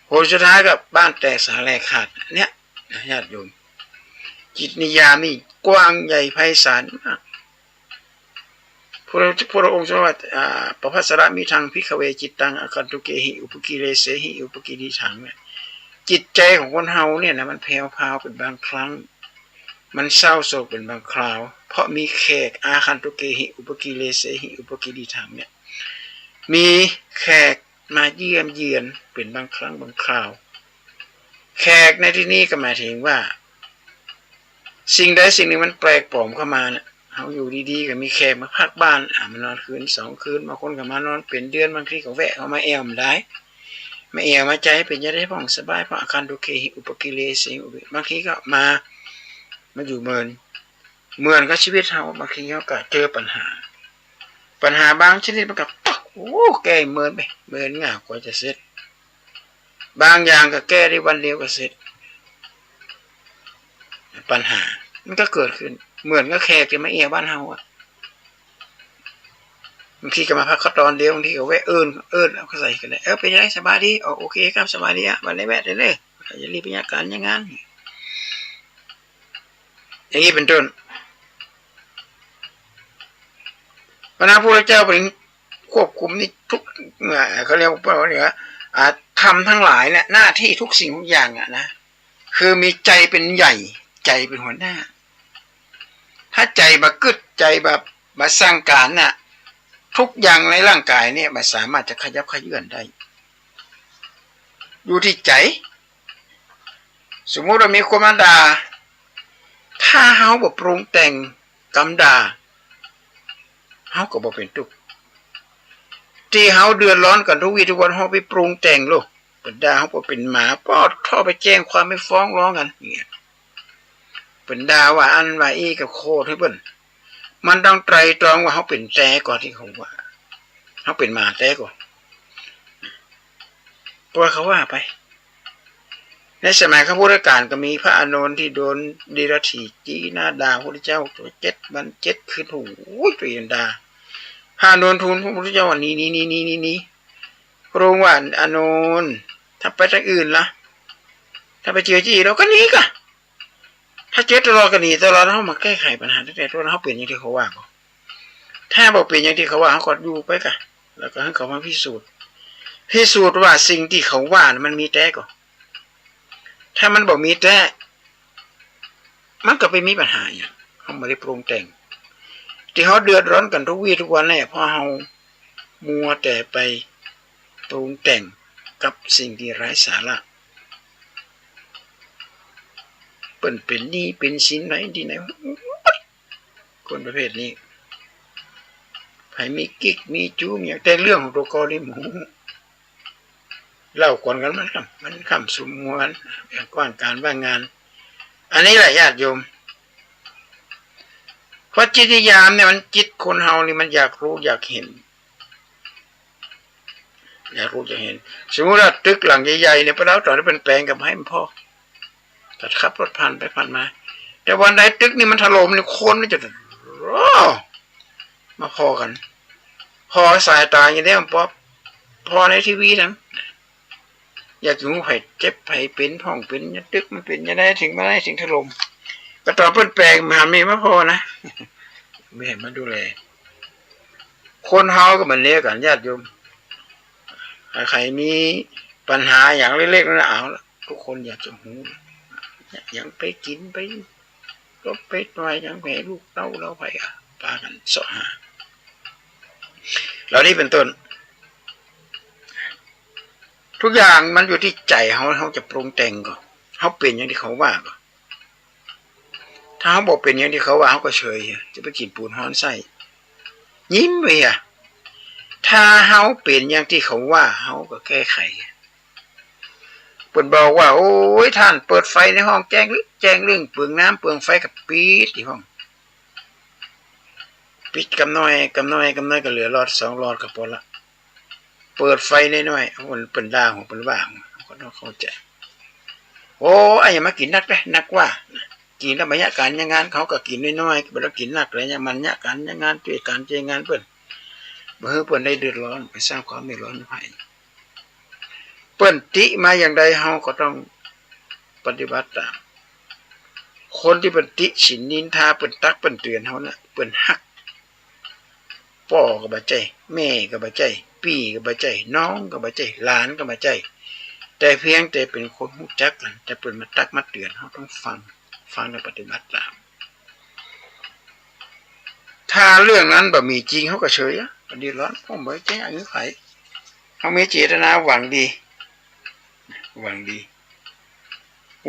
ผลสุดท้ายก็บ้านแตกสาแหรกขาดเนี่ยนะ ญาติโยม จิตนิยามนี่กว้างใหญ่ไพศาลมาก พระ พระองค์ทรงว่า อ่า ปภัสสะมิทัง ภิกขเว จิตตัง อาคันตุเกหิ อุปกิเลเสหิ อุปกิลลีถัง เนี่ย จิตใจ๋ของคนเฮาเนี่ยนะ มันแผ่วพราวเป๋นบางครั้ง มันเศร้าโศกเป๋นบางคราว เพราะมีแขก อาคันตุเกหิ อุปกิเลเสหิ อุปกิลลีถัง เนี่ย มีแขกมาเยี่ยมเยือนเป๋นบางครั้งบางคราว แขกในที่นี้ก็หมายถึงว่า สิ่งใดสิ่งหนึ่งมันแปลกปลอมเข้ามาน่ะ เฮาอยู่ดีๆ ก็มีแขกมาพักบ้าน อ่ะ มานอนคืนสองคืน บางคนก็มานอนเป๋นเดือน บางทีก็แวะเข้ามาแอ่วบ่ดาย มาแอ่วมาใจ๋ เป๋นจะใดพ่อง สบายพ่อง อาคันตุเขหิ อุปกิเลเสหิ อุเบ บางทีก็มา มาอยู่เมิน เหมือนกับชีวิตเฮา บางทีเฮาก็เจอปัญหา ปัญหาบางชนิดมันก็ โอ้ แก้เมินไป เมินง่ายกว่าจะเสร็จ บางอย่างก็แก้ได้วันเดียวก็เสร็จ ปัญหามันก็เกิดขึ้น เหมือนกับแขกตี้มาแอ่วบ้านเฮาอะ บางทีก็มาพักเขาต๋อนเดียว บางทีก็แวะเอิ้น เอิ้นเอาก็ใส่กันได้ เออ เป๋นจะใด สบายดี อ๋อ โอเคครับ สบายดีอะ บ่าได้แวะได้เลย อย่ารีบไปยากก๋านอย่างนั้น อย่างนี้เป๋นต้น พระพุทธเจ้าเป๋นควบคุมนี่ทุก อ่า เขาเรียกว่า อ่า ธรรมทั้งหลายเนี่ย หน้าที่ทุกสิ่งทุกอย่างอะนะ คือมีใจ๋เป๋นใหญ่ ใจ๋เป๋นหัวหน้า ถ้าใจ๋บ่กึ๊ด ใจ๋บ่ บ่สั่งก๋านน่ะ ทุกอย่างในร่างกายเนี่ยบ่สามารถจะขยับเขยื้อนได้ อยู่ตี้ใจ๋ สมมุติว่ามีคนมาด่า ถ้าเฮาบ่ปรุงแต่งกำด่า เฮาก็บ่เป๋นตุ๊กข์ ตี้เฮาเดือดร้อนกั๋นทุกวีทุกวัน เฮาไปปรุงแต่งโลด เปิ้นด่าเฮาว่าเป๋นหมา ปอดเข้าไปแจ้งความ ไปฟ้องร้องกั๋นเนี่ย เปิ้นด่าว่าอั้นว่าอี้ก็โคตรหื้อเปิ้น มันต้องไตร่ตรองว่าเฮาเป๋นแต๊ก่อตี้เขาว่า เฮาเป๋นหมาแต๊ก่อ ปล่อยเขาว่าไป ในสมัยครั้งพุทธกาลก็มีพระอานนท์ตี้โดนเดรัจฉีจี้หน้าด่าพระพุทธเจ้า เจ็ดวันเจ็ดคืน โอ้ย เป๋นด่า พระอานนท์ทูลพระพุทธเจ้าว่า หนี หนี หนี หนี หนี หนี พระองค์ว่า อานนท์ ถ้าไปตางอื่นละ ถ้าไปเจือจี้ เฮาก็หนีก่ะ ถ้าเจ็บตลอดก็หนีตลอด เฮามาแก้ไขปัญหาตั้งแต่ต้น เฮาเป๋นอย่างตี้เขาว่าก่อ ถ้าบ่เป๋นอย่างตี้เขาว่า เฮาก็อยู่ไปก่ะ แล้วก็หื้อเขามาพิสูจน์ พิสูจน์ว่าสิ่งตี้เขาว่าน่ะมันมีแต๊ก่อ ถ้ามันบ่มีแต๊ มันก็ไปมีปัญหาหยัง เฮาบ่ได้ปรุงแต่ง ตี้เฮาเดือดร้อนกั๋นทุกวีทุกวันเนี่ย เพราะเฮามัวแต่ไปปรุงแต่งกับสิ่งตี้ไร้สาระ เปิ้นเป๋นหนี้เป๋นสินไหนตี้ไหน คนประเภทนี้ ใผมีกิ๊กมีจู๋มีหยัง แต่เรื่องของตั๋วเก่านี่บ่ฮู้ เล่าก่อนกั๋นมันค่ำ มันค่ำสุมหัวกั๋น แบ่งกว้างก๋านว่างงาน อันนี้แหละญาติโยม เพราะจิตนิยามเนี่ยมันจิตคนเฮานี่มันอยากรู้อยากเห็น อยากรู้อยากเห็น สมมุติว่าตึกหลังใหญ่ๆ เนี่ย ไปแล้วต๋อนนี้เปิ้นแป๋งก็บ่หื้อมันผ่อ ตัดขับรถผ่านไปผ่านมา แต่วันใดตึกนี่มันถล่มนี่ คนนี่จะ โอ้ มาผ่อกั๋น ผ่อสายต๋าอย่างเดียว บ่ผ่อในทีวีนั้น อยากจะฮู้ใผเจ็บใผเป๋นพ่องเป๋น ตึกมันเป๋นจะใด เถิงบ่าใด เถิงถล่ม ก็ต๋อนเปิ้นแป๋งมา มีมาผ่อนะ มีหื้อมาดูแล คนเฮาก็เหมือนเดียวกั๋นญาติโยม ใผมีปัญหาอย่างเล็กๆ น้อยๆ เอาละ ทุกคนอยากจะฮู้ อย่างไปกิ๋นไปตบไปต่อยอย่าง แผลลูกเต้าเฮา ใผอะ ปากั๋นเซาะหา เหล่านี้เป๋นต้น ทุกอย่างมันอยู่ตี้ใจ๋เฮา เฮาจะปรุงแต่งก่อ เฮาเป๋นอย่างตี้เขาว่าก่อ ถ้าเฮาบ่เป๋นอย่างตี้เขาว่า เฮาก็เฉย จะไปกิ๋นปูนฮ้อนไส้ ยิ้มไปอะ ถ้าเฮาเป๋นอย่างตี้เขาว่า เฮาก็แก้ไข เปิ้นบอกว่า โอ้ย ต้านเปิดไฟในห้องแจ้งลึกแจ้งลึ่ง เปลืองน้ำเปลืองไฟ ก็ปิดตี้ห้อง ปิดกำน้อย กำน้อย กำน้อย ก็เหลือหลอดสองหลอดก็ปอละ เปิดไฟน้อยๆ เปิ้น เปิ้นด่า เปิ้นว่า ก็ต้องเข้าใจ๋ โอ้ อันอย่ามากิ๋นนักเด้อ นักว่า กิ๋นแล้วบ่เยียะก๋านเยียะงาน เขาก็กิ๋นน้อยๆ บ่ต้องกิ๋นนักเลย อย่ามันเยียะก๋านเยียะงาน จ้วยก๋านจ้วยงานเปิ้น บ่หื้อเปิ้นได้เดือดร้อน ไปสร้างความเดือดร้อนให้ใผ เปิ้นติมาอย่างใด เฮาก็ต้องปฏิบัติต๋าม คนตี้เปิ้นติฉินนินทา เปิ้นตักเปิ้นเตือนเฮาน่ะ เปิ้นฮัก ป้อก็บ่ใจ้ แม่ก็บ่ใจ้ ปี้ก็บ่ใจ้ น้องก็บ่ใจ้ หลานก็บ่ใจ้ แต่เพียงแต่เป๋นคนฮู้จักกั๋น แต่เปิ้นมาตักมาเตือน เฮาต้องฟัง ฟังแล้วปฏิบัติต๋าม ถ้าเรื่องนั้นบ่มีจริง เฮาก็เฉยอะ บ่เดือดร้อน เฮาบ่ใจ้หื้อใผ เฮามีเจตนาหวังดี หวังดี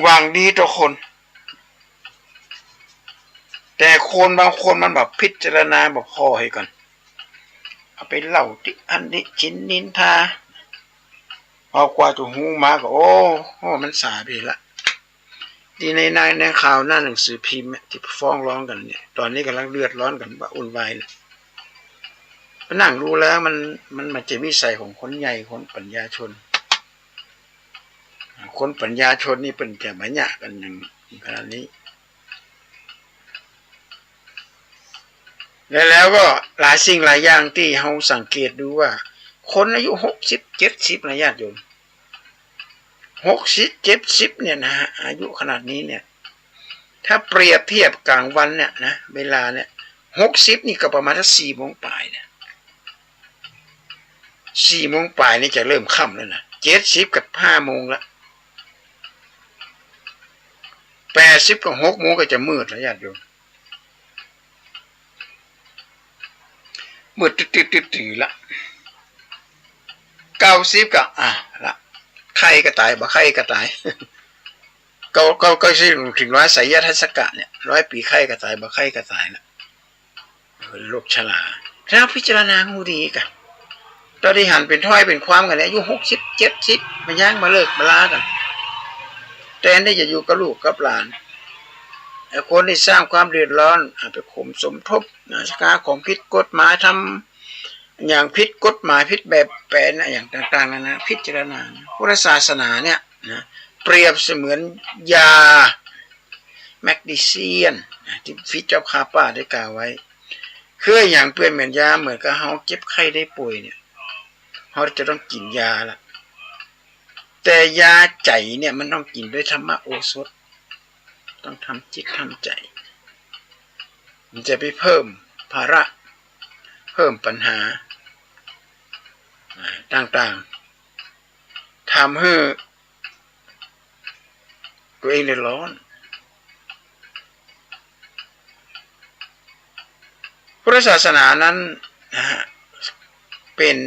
หวังดีต่อคน แต่คนบางคนมันบ่พิจารณาบ่ผ่อหื้อก่อน เอาไปเล่าตี้อั้นตี้ฉินนินทา พอกว่าจะฮู้มาก็ โอ้โห มันสายไปละ ตี้ใน ใน ในข่าวหน้าหนังสือพิมพ์เนี่ย ตี้ฟ้องร้องกั๋นเนี่ย ต๋อนนี้ก่ำลังเดือดร้อนกั๋นว่าวุ่นวายเนี่ย ไปนั่งดูแล้วมัน มัน มันจะวิสัยของคนใหญ่ คนปัญญาชน คนปัญญาชนนี่เปิ้นจะบ่เยียะกั๋นอย่างขนาดนี้ และแล้วก็หลายสิ่งหลายอย่างตี้เฮาสังเกตดูว่า คนอายุหกสิบ เจ็ดสิบนะญาติโยม หกสิบ เจ็ดสิบเนี่ยนะฮะ อายุขนาดนี้เนี่ย ถ้าเปรียบเทียบกลางวันเนี่ยนะ เวลาเนี่ย หกสิบนี่ก็ประมาณสักสี่โมงปลายเนี่ย สี่โมงปลายนี่จะเริ่มค่ำแล้วนะ เจ็ดสิบก็ห้าโมงละ แปดสิบก็หกโมงก็จะมืดแล้วญาติโยม มืดตึ๊ดๆๆๆละ เก้าสิบก็ อ่ะ ละ ใค่ก็ต๋าย บ่ใค่ก็ต๋าย เก้า เก้า เก้าสิบ เถิงร้อย ไสยทัศกะเนี่ย ร้อยปี๋ใค่ก็ต๋าย บ่ใค่ก็ต๋ายละ โรคชรา ถ้าพิจารณาฮู้ดีก่ะ ต๋อนนี้หันเป๋นถ้อยเป๋นความกั๋นแล้ว อายุหกสิบ เจ็ดสิบ บ่ยังบ่เลิกบ่ลากั๋น แตนตี้จะอยู่กับลูกกับหลาน ไอ้คนตี้สร้างความเดือดร้อน อ่ะ ไปข่มสมทบนะ หาของผิดกฎหมาย ทำอย่างผิดกฎหมาย ผิดแบบแผนนะ อย่างต่างๆ นานา พิจารณานะ พุทธศาสนาเนี่ยนะ เปรียบเสมือนยา แมกนีเซียมนะ ตี้พระเจ้าข้าป้าได้กล่าวไว้ คืออย่างเปรียบเหมือนยา เหมือนกับเฮาเจ็บไข้ได้ป่วยเนี่ย เฮาจะต้องกิ๋นยาละ แต่ยาใจ๋เนี่ยมันต้องกิ๋นด้วยธรรมโอสถ ต้องทำจิตทำใจ๋ มันจะไปเพิ่มภาระ เพิ่มปัญหา อ่า ต่างๆ ทำหื้อตั๋วเองเดือดร้อน พุทธศาสนานั้นนะฮะ เป๋น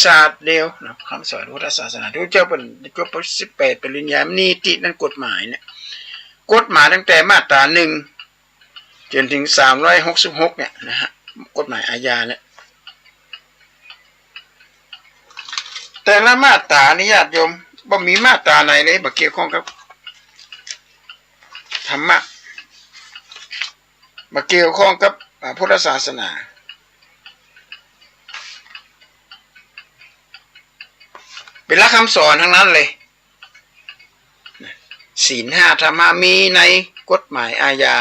ศาสตร์เดียวนะ คำสอนพุทธศาสนา ตี้พระเจ้าเปิ้นจบสิบแปดปริญญา นิตินั้นกฎหมายเนี่ย กฎหมายตั้งแต่มาตราหนึ่ง จ๋นเถิงสามร้อยหกสิบหกเนี่ยนะฮะ กฎหมายอาญาเนี่ย แต่ละมาตรานี่ญาติโยม บ่มีมาตราไหนเลย บ่เกี่ยวข้องกับธรรมะ บ่เกี่ยวข้องกับ อ่า พุทธศาสนา เป๋นหลักคำสอนตังนั้นเลย ศีลห้า ธรรมะ มีในกฎหมายอาญา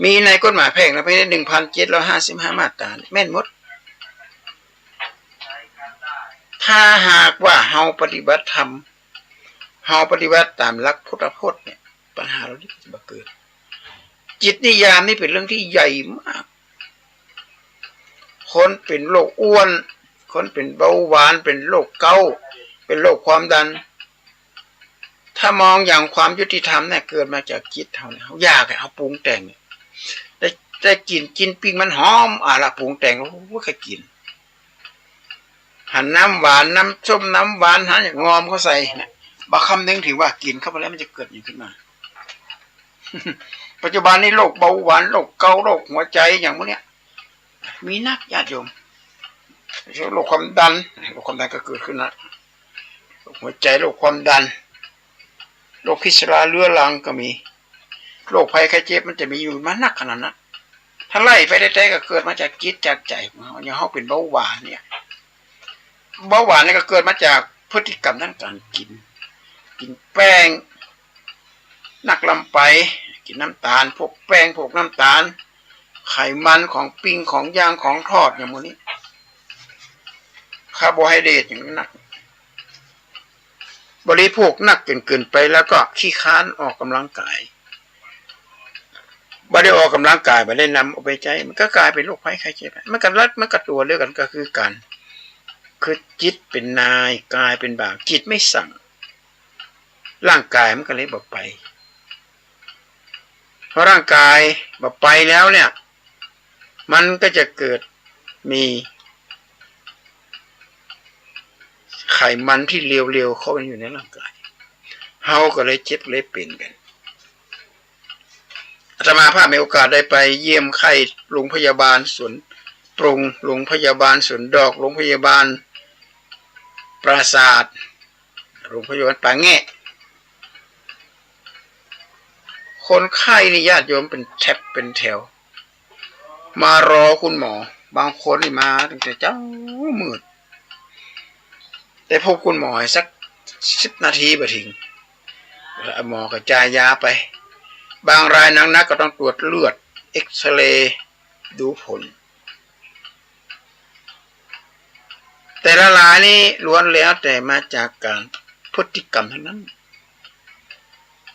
มีในกฎหมายแพ่งและพาณิชย์ หนึ่งพันเจ็ดร้อยห้าสิบห้ามาตรา แม่นหมด ถ้าหากว่าเฮาปฏิบัติธรรม เฮาปฏิบัติต๋ามหลักพุทธพจน์เนี่ย ปัญหาเหล่านี้จะบ่เกิด จิตนิยามนี่เป๋นเรื่องตี้ใหญ่มาก คนเป๋นโรคอ้วน คนเป๋นเบาหวาน เป๋นโรคเก๊าต์ เป๋นโรคความดัน ถ้ามองอย่างความยุติธรรมเนี่ย เกิดมาจากจิตเฮาเนี่ย เฮาอยากอะ เฮาปรุงแต่งเนี่ย ได้ ได้กิ๋น กิ๋นปิ้งมันหอม อ่ะละ ปรุงแต่ง โอ้ย ใค่กิ๋น หันน้ำหวาน น้ำส้ม น้ำหวาน หันอย่างงอมเข้าใส่เนี่ย บ่คำนึงเถิงว่ากิ๋นเข้าไปแล้วมันจะเกิดหยังขึ้นมา ปัจจุบันนี้โรคเบาหวาน โรคเก๊าต์ โรคหัวใจ๋ อย่างพวกเนี้ย มีนักญาติโยม โรคความดัน โรคความดันก็เกิดขึ้นละ โรคหัวใจ๋ โรคความดัน โรคพิษราเรื้อรังก็มี โรคภัยไข้เจ็บมันจะมีอยู่มานักขนาดนั้น ถ้าไล่ไปแต๊ๆ ก็เกิดมาจากจิตจากใจ๋ของเฮา อย่างเฮาเป๋นเบาหวานเนี่ย เบาหวานนี่ก็เกิดมาจากพฤติกรรมทางก๋านกิ๋น กิ๋นแป้งนักล้ำไป กิ๋นน้ำต๋าล พวกแป้ง พวกน้ำต๋าล ไขมัน ของปิ้ง ของย่าง ของทอด อย่างหมู่นี้ คาร์โบไฮเดรตอย่างนี้นัก บริโภคนักจนเกินไป แล้วก็ขี้คร้านออกกำลังกาย บ่ได้ออกกำลังกาย บ่ได้นำเอาไปใจ๊ มันก็กลายเป๋นโรคภัยไข้เจ็บ มันก็ลัก มันก็ตั๋วเดียวกั๋น ก็คือก๋าน คือจิตเป๋นนาย กายเป๋นบ่าว จิตไม่สั่ง ร่างกายมันก็เลยบ่ไป พอร่างกายบ่ไปแล้วเนี่ย มันก็จะเกิดมีไขมันตี้เลวๆ เข้าไปอยู่ในร่างกาย เฮาก็เลยเจ็บเลยเป๋นกั๋น อาต ตมาภาพมีโอกาสได้ไปเยี่ยมไข้โรงพยาบาลสวนปรุง โรงพยาบาลสวนดอก โรงพยาบาลปราสาท โรงพยาบาลป่าแงะ คนไข้นี่ญาติโยมเป็นแถบเป็นแถว มารอคุณหมอ บางคนนี่มาตั้งแต่เจ๊ามืด ได้พบคุณหมอสักสิบนาทีบ่ถึง แล้วหมอก็จ่ายยาไป บางรายนักๆ ก็ต้องตรวจเลือด เอ็กซเรย์ ดูผล แต่ละรายนี่ล้วนแล้วแต่มาจากการพฤติกรรมทั้งนั้น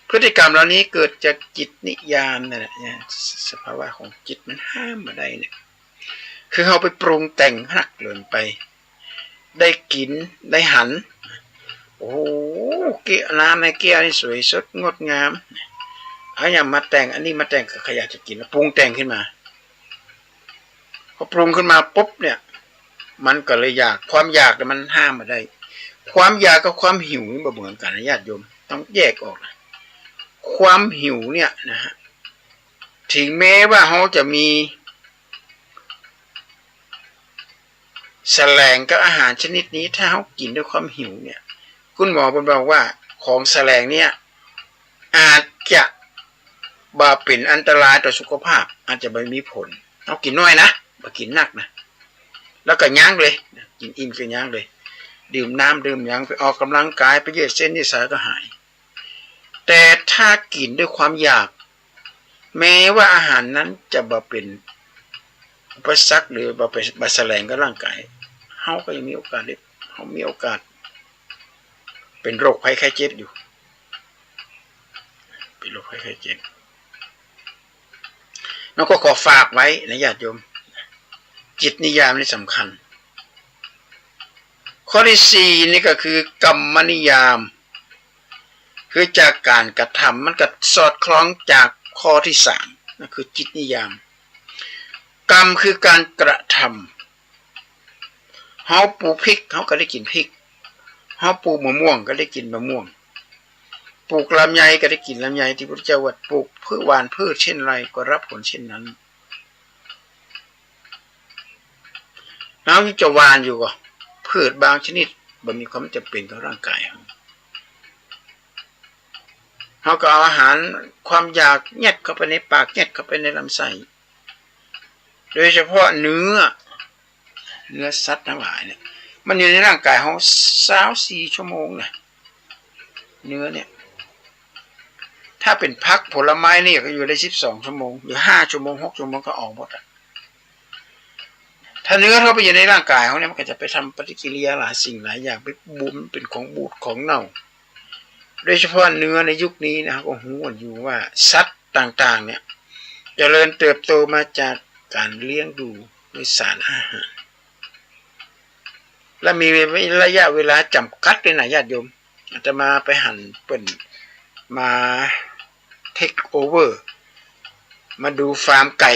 พฤติกรรมเหล่านี้เกิดจากจิตนิยามนั่นแหละเนี่ย สภาวะของจิตมันห้ามบ่ได้เนี่ย คือเฮาไปปรุงแต่งนักเกินไป ได้กิ๋น ได้หัน โอ้โห แก้วน้ำในแก้วนี่สวยสดงดงาม เอาหยังมาแต่ง อันนี้มาแต่ง ก็ใค่อยากจะกิ๋น ปรุงแต่งขึ้นมา พอปรุงขึ้นมาปุ๊บเนี่ย มันก็เลยอยาก ความอยากเนี่ยมันห้ามบ่ได้ ความอยากกับความหิวนี่บ่เหมือนกั๋นนะญาติโยม ต้องแยกออกนะ ความหิวเนี่ยนะฮะ ถึงแม้ว่าเฮาจะมีแสลงกับอาหารชนิดนี้ ถ้าเฮากิ๋นด้วยความหิวเนี่ย คุณหมอเปิ้นบอกว่าของแสลงเนี่ย อาจจะบ่เป๋นอันตรายต่อสุขภาพ อาจจะบ่มีผล เฮากิ๋นน้อยนะ บ่กิ๋นนักนะ แล้วก็ยั้งเลย กิ๋นอิ่มก็ยั้งเลย ดื่มน้ำดื่มหยัง ไปออกกำลังกาย ไปยืดเส้นยืดสายก็หาย แต่ถ้ากิ๋นด้วยความอยาก แม้ว่าอาหารนั้นจะบ่เป๋นอุปสรรคหรือบ่เป๋น บ่แสลงกับร่างกาย เฮาก็ยังมีโอกาสได้ เฮามีโอกาสเป๋นโรคภัยไข้เจ็บอยู่ เป๋นโรคภัยไข้เจ็บ แล้วก็ขอฝากไว้นะญาติโยม จิตนิยามนี่สำคัญ ข้อที่สี่นี่ก็คือกรรมนิยาม คือจากการกระทำ มันก็สอดคล้องจากข้อที่สาม นั่นคือจิตนิยาม กรรมคือการกระทำ เฮาปลูกพริก เฮาก็ได้กิ๋นพริก เฮาปลูกมะม่วงก็ได้กิ๋นมะม่วง ปลูกลำไยก็ได้กิ๋นลำไย ตี้พระพุทธเจ้าว่าปลูกพืช หว่านพืชเช่นไรก็รับผลเช่นนั้น เฮายังจะหว่านอยู่ก่อ พืชบางชนิดบ่มีความจ๋ำเป๋นต่อร่างกายเฮา เฮาก็เอาอาหารความอยากยัดเข้าไปในปาก ยัดเข้าไปในลำไส้ โดยเฉพาะเนื้อ เนื้อสัตว์ทั้งหลายเนี่ย มันอยู่ในร่างกายเฮาซาวสี่ชั่วโมงนะ เนื้อเนี่ย ถ้าเป๋นผักผลไม้นี่ก็อยู่ได้สิบสองชั่วโมง หรือห้าชั่วโมง หกชั่วโมงก็ออกหมดอะ ถ้าเนื้อเข้าไปอยู่ในร่างกายเฮาเนี่ย มันก็จะไปทำปฏิกิริยาหลายสิ่งหลายอย่าง ไปบูด เป๋นของบูดของเน่า โดยเฉพาะเนื้อในยุคนี้นะ ก็ฮู้กันอยู่ว่าสัตว์ต่างๆ เนี่ย เจริญเติบโตมาจากการเลี้ยงดูด้วยสารอาหาร และมีระยะเวลาจ๋ำกัดด้วยนะญาติโยม อาตมาไปหันเปิ้นมาเทคโอเวอร์ มาดูฟาร์มไก่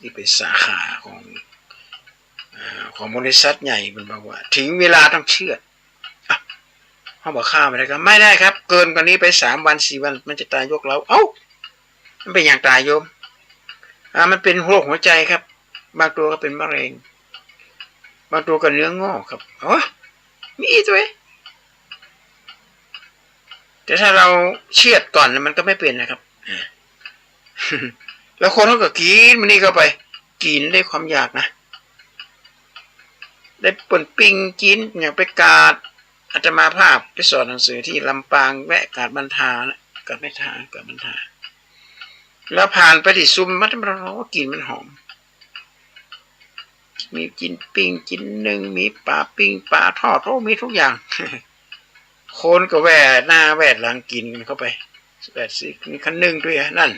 ตี้เป๋นสาขาของ อ่า ของบริษัทใหญ่ เปิ้นบอกว่า ถึงเวลาต้องเชือด อ่ะ เฮาบ่ฆ่ามันได้ก็ ไม่ได้ครับ เกินกว่านี้ไปสามวันสี่วัน มันจะตายยกเล้า เอ้า มันเป๋นหยังตายโยม อ่า มันเป๋นโรคหัวใจครับ บางตัวก็เป๋นมะเร็ง บางตัวก็เนื้องอกครับ อ๋อ มีอีกตั๊ว แต่ถ้าเราเชือดก่อนน่ะ มันก็ไม่เป๋นนะครับ อ่า แล้วคนเขาก็กิ๋นมันนี่เข้าไป กิ๋นด้วยความอยากนะ ได้เปิ้นปิ้งกิ๋น อย่างไปกาด อาตมาภาพไปสอนหนังสือตี้ลำปาง แวะกาดบันทานะ กาดไม่ทา กาดบันทา แล้วผ่านไปตี้ซุม มัน มัน โอ้ กลิ่นมันหอม มีกลิ่นปิ้ง กลิ่นนึ่ง มีป๋าปิ้ง ป๋าทอด โอ้ มีทุกอย่าง คนก็แว่หน้าแว่หลังกิ๋นกันเข้าไป แว่ซื้อ มีคันนึ่งด้วยนั่น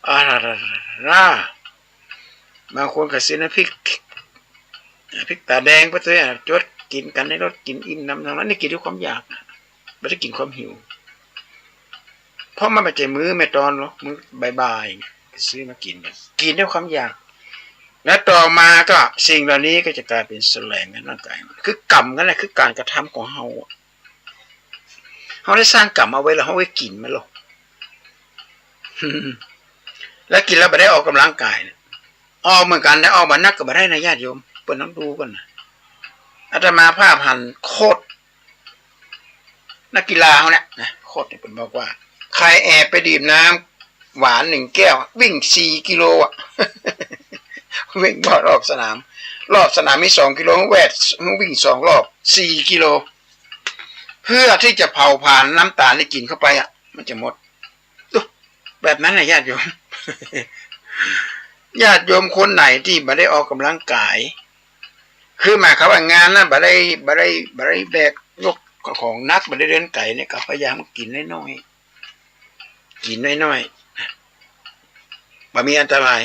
อ่า บางคนก็ซื้อน้ำพริก พริกต๋าแดงไปด้วย จวดกิ๋นกั๋นในรถ กิ๋นอิ่มหนำสำราญ นี่กิ๋นด้วยความอยาก บ่ได้กิ๋นความหิว เพราะมันบ่ใจ้มื้อแม่ตอนหรอก มื้อบ่ายๆ ไปซื้อมากิ๋น กิ๋นด้วยความอยาก แล้วต่อมาก็สิ่งเหล่านี้ก็จะกลายเป๋นแสลงในร่างกาย คือกรรมนั่นแหละ คือก๋านกระทำของเฮาอะ เฮาได้สร้างกรรมเอาไว้แล้ว เฮาไว้กิ๋นมันหรอก เ แล้วกิ๋นแล้วบ่ได้ออกก๋ำลังก๋ายเนี่ย ออกเหมือนกั๋น แต่ออกบ่นักก็บ่ได้นะญาติโยม เปิ้นต้องดูก่อนนะ อาตมาภาพหันโค้ชนักกีฬาเฮาเนี่ยนะ โค้ชเนี่ยเปิ้นบอกว่า ใครแอบไปดื่มน้ำหวานหนึ่งแก้ว วิ่งสี่กิโลอะ วิ่งรอบสนาม รอบสนามมีสองกิโล แวด วิ่งสองรอบ สี่กิโล เพื่อที่จะเผาผลาญน้ำตาลที่กิ๋นเข้าไปอะ มันจะหมด แบบนั้นนะญาติโยม ญาติโยมคนไหนตี้บ่ได้ออกก๋ำลังก๋าย คือหมายความว่างานนั้นบ่ได้ บ่ได้ บ่ได้แบกยกของหนัก บ่ได้เดินไก๋เนี่ย ก็พยายามกิ๋นน้อยๆ กิ๋นน้อยๆ บ่มีอันตราย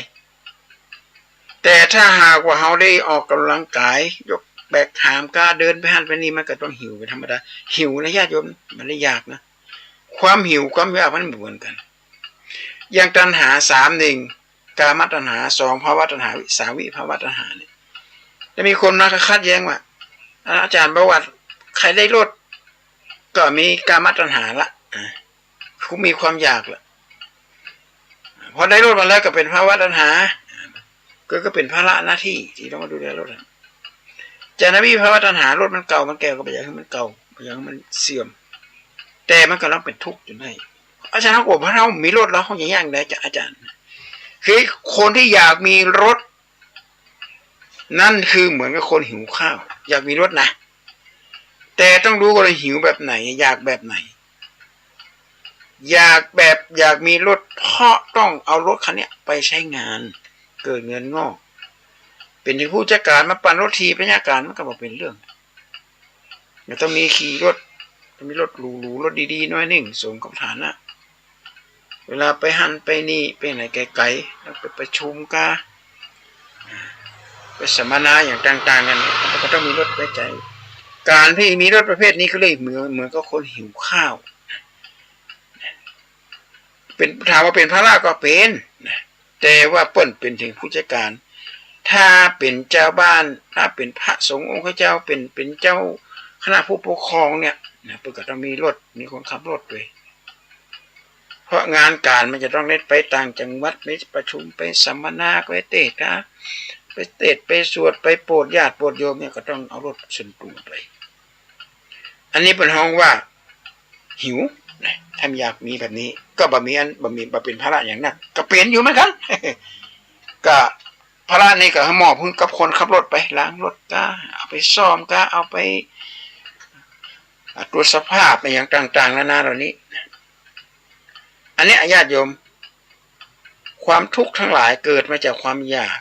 แต่ถ้าหากว่าเฮาได้ออกก๋ำลังก๋าย ยกแบกหามก้า เดินไปหั้นไปนี่ มันก็ต้องหิวเป็นธรรมดา หิวนะญาติโยม บ่ได้อยากนะ ความหิวความอยากมันบ่เหมือนกั๋น อย่างตัณหาสาม หนึ่ง กามตัณหา สอง ภวตัณหา สาม วิภวตัณหาเนี่ย จะมีคนมาขัดแย้งว่า อาจารย์บอกว่าใครได้รถก็มีกามตัณหาละ อ่า คือมีความอยากละ พอได้รถมาแล้วก็เป็นภวตัณหา ก็ ก็เป็นภาระหน้าตี้ตี้ต้องมาดูแลรถอะ จานะ วิภวตัณหา รถมันเก่ามันแก่วก็บ่อยากหื้อมันเก่า บ่อยากหื้อมันเสื่อม แต่มันก็ต้องเป็นทุกข์อยู่ได้ อาจารย์ ถ้าเกิดว่าเฮามีรถแล้วเฮาจะแย่งได้จ๊ะอาจารย์ คือคนที่อยากมีรถ นั่นคือเหมือนกับคนหิวข้าว อยากมีรถนะ แต่ต้องรู้ว่าเราหิวแบบไหน อยากแบบไหน อยากแบบ อยากมีรถ เพราะต้องเอารถคันเนี้ยไปใช้งาน เกิดเงินงอก เป็นถึงผู้จัดก๋านมาปั่นรถถีบ เป็นจัดก๋าน มันก็บ่เป็นเรื่อง มันต้องมีขี่รถ ต้องมีรถหรูๆ รถดีๆ หน้อยนึ่ง สมกับฐานะ เวลาไปหั้นไปนี่ ไปไหนไก๋ๆ แล้วไปประชุมก้า ไปสัมมนาอย่างต่างๆ กั๋น มันก็ต้องมีรถไว้ใจ๊ ก๋านตี้มีรถประเภทนี้ก็เลยเหมือน เหมือนกับคนหิวข้าว เป็น ถามว่าเป็นภาระก็เป็นนะ แต่ว่าเปิ้นเป็นถึงผู้จัดก๋าน ถ้าเป็นจาวบ้าน ถ้าเป็นพระสงฆ์องค์เจ้า เป็น เป็นเจ้าคณะผู้ปกครองเนี่ยนะ เปิ้นก็ต้องมีรถ มีคนขับรถตวย เพราะงานก๋านมันจะต้องได้ไปต่างจังหวัด ไปประชุม ไปสัมมนา ไปเตศน์นะ ไปเตศน์ ไปสวด ไปโปรดญาติโปรดโยมเนี่ย ก็ต้องเอารถส่วนตั๋วไป อันนี้เปิ้นฮ้องว่าหิวนะ ถ้าอยากมีแบบนี้ ก็บ่มีอัน บ่มี บ่เป็นภาระอย่างนัก ก็เป็นอยู่เหมือนกั๋น ก็ภาระนี่ก็มอบหื้อกับคนขับรถไป ล้างรถก้า เอาไปซ่อมก้า เอาไป อ่ะ ตรวจสภาพอะหยังต่างๆ นานาเหล่านี้ อันเนี้ยญาติโยม ความทุกข์ทั้งหลายเกิดมาจากความอยาก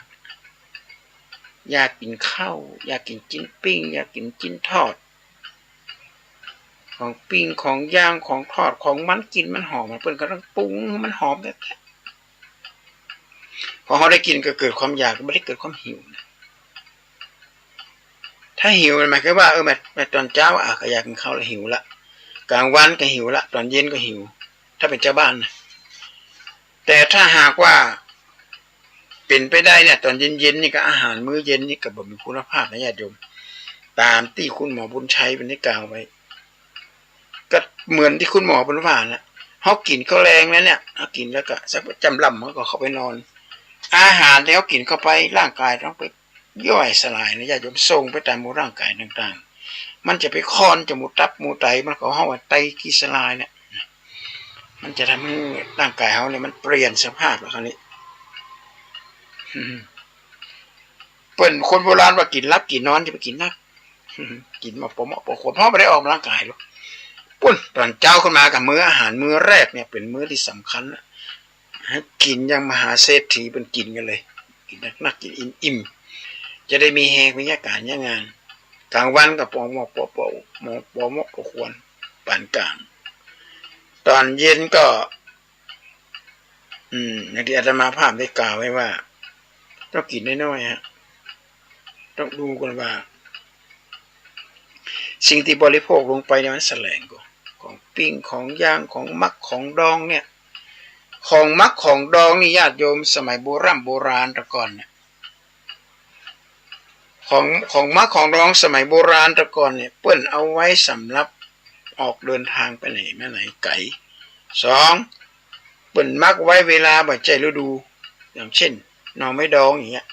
อยากกิ๋นข้าว อยากกิ๋นจิ๊นปิ้ง อยากกิ๋นจิ๊นทอด ของปิ้ง ของย่าง ของทอด ของมันกลิ่นมันหอม เปิ้นก็ต้องปรุงหื้อมันหอมแต๊ๆ พอเฮาได้กิ๋นก็เกิดความอยาก บ่ได้เกิดความหิวนะ ถ้าหิวมันหมายความว่า เออ มา มาต๋อนเจ๊า อ่ะ ก็อยากกิ๋นข้าวแล้ว หิวละ ก๋างวันก็หิวละ ต๋อนเย็นก็หิว ถ้าเป็นจาวบ้านนะ แต่ถ้าหากว่าเป็นไปได้เนี่ย ต๋อนเย็นๆ นี่ก็อาหารมื้อเย็นนี่ก็บ่มีคุณภาพนะญาติโยม ต๋ามตี้คุณหมอบุญชัยเปิ้นได้กล่าวไว้ ก็เหมือนตี้คุณหมอเปิ้นว่านะ เฮากิ๋นข้าวแลงแล้วเนี่ย เฮากิ๋นแล้วก็สักจำล่ำ เฮาก็เข้าไปนอน อาหารตี้เฮากิ๋นเข้าไป ร่างก๋ายต้องไปย่อยสลายนะญาติโยม ส่งไปต๋ามหมู่ร่างก๋ายต่างๆ มันจะไปค่อนจะหมู่ตับหมู่ไต มันก็ฮ้องว่าไตรกลีเซอไรด์เนี่ย มันจะทำหื้อร่างก๋ายเฮาเนี่ยมันเปลี่ยนสภาพแล้วคราวนี้ เปิ้นคนโบราณว่ากิ๋นหลับกิ๋นนอน จะไปกิ๋นนัก กิ๋นมาปอเหมาะปอควร เพราะบ่ได้ออกก๋ำลังก๋ายหรอก ปุ้น ต๋อนเจ๊าขึ้นมากับมื้ออาหารมื้อแรกเนี่ย เป๋นมื้อตี้สำคัญนะ หื้อกิ๋นอย่างมหาเศรษฐีเปิ้นกิ๋นกั๋นเลย กิ๋นนักๆ กิ๋นอิ่มๆ จะได้มีแฮงไปย้ายก๋านย้ายงาน ก๋างวันก็ปอเหมาะปอ ปอเหมาะปอควร ปานก๋าง ต๋อนเย็นก็ อืม อย่างตี้อาตมาภาพได้กล่าวไว้ว่า ต้องกิ๋นน้อยๆ ฮะ ต้องดูก่อนว่า สิ่งตี้บริโภคลงไปเนี่ยมันแสลงก่อ ของปิ้ง ของย่าง ของหมัก ของดองเนี่ย ของหมัก ของดองนี่ญาติโยม สมัยโบร่ำโบราณแต่ก่อนเนี่ย ของ ของหมัก ของดองสมัยโบราณแต่ก่อนเนี่ย เปิ้นเอาไว้สำหรับออกเดินทางไปไหนมาไหนไก๋ สอง เปิ้นหมักไว้เวลาบ่ใจ้ฤดู อย่างเช่น หน่อไม้ดองอย่างเงี้ย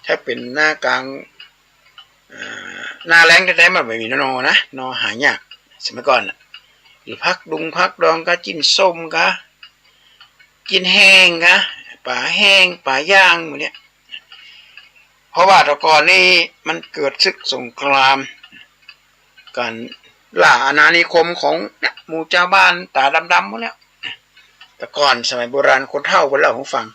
ถ้าเป๋นหน้ากลาง อ่า หน้าแล้งแต๊ๆ มันบ่มีหน่อนะ หน่อหายาก สมัยก่อนน่ะ หรือผักดุงผักดองกา จิ๊นส้มกา จิ๊นแห้งกา ป๋าแห้ง ป๋าย่างหมู่เนี้ย เพราะว่าแต่ก่อนนี่มันเกิดศึกสงคราม ก๋านล่าอาณานิคมของเนี่ย หมู่จาวบ้านต๋าดำๆ หมู่เนี้ย แต่ก่อนสมัยโบราณคนเฒ่าเปิ้นเล่าหื้อฟัง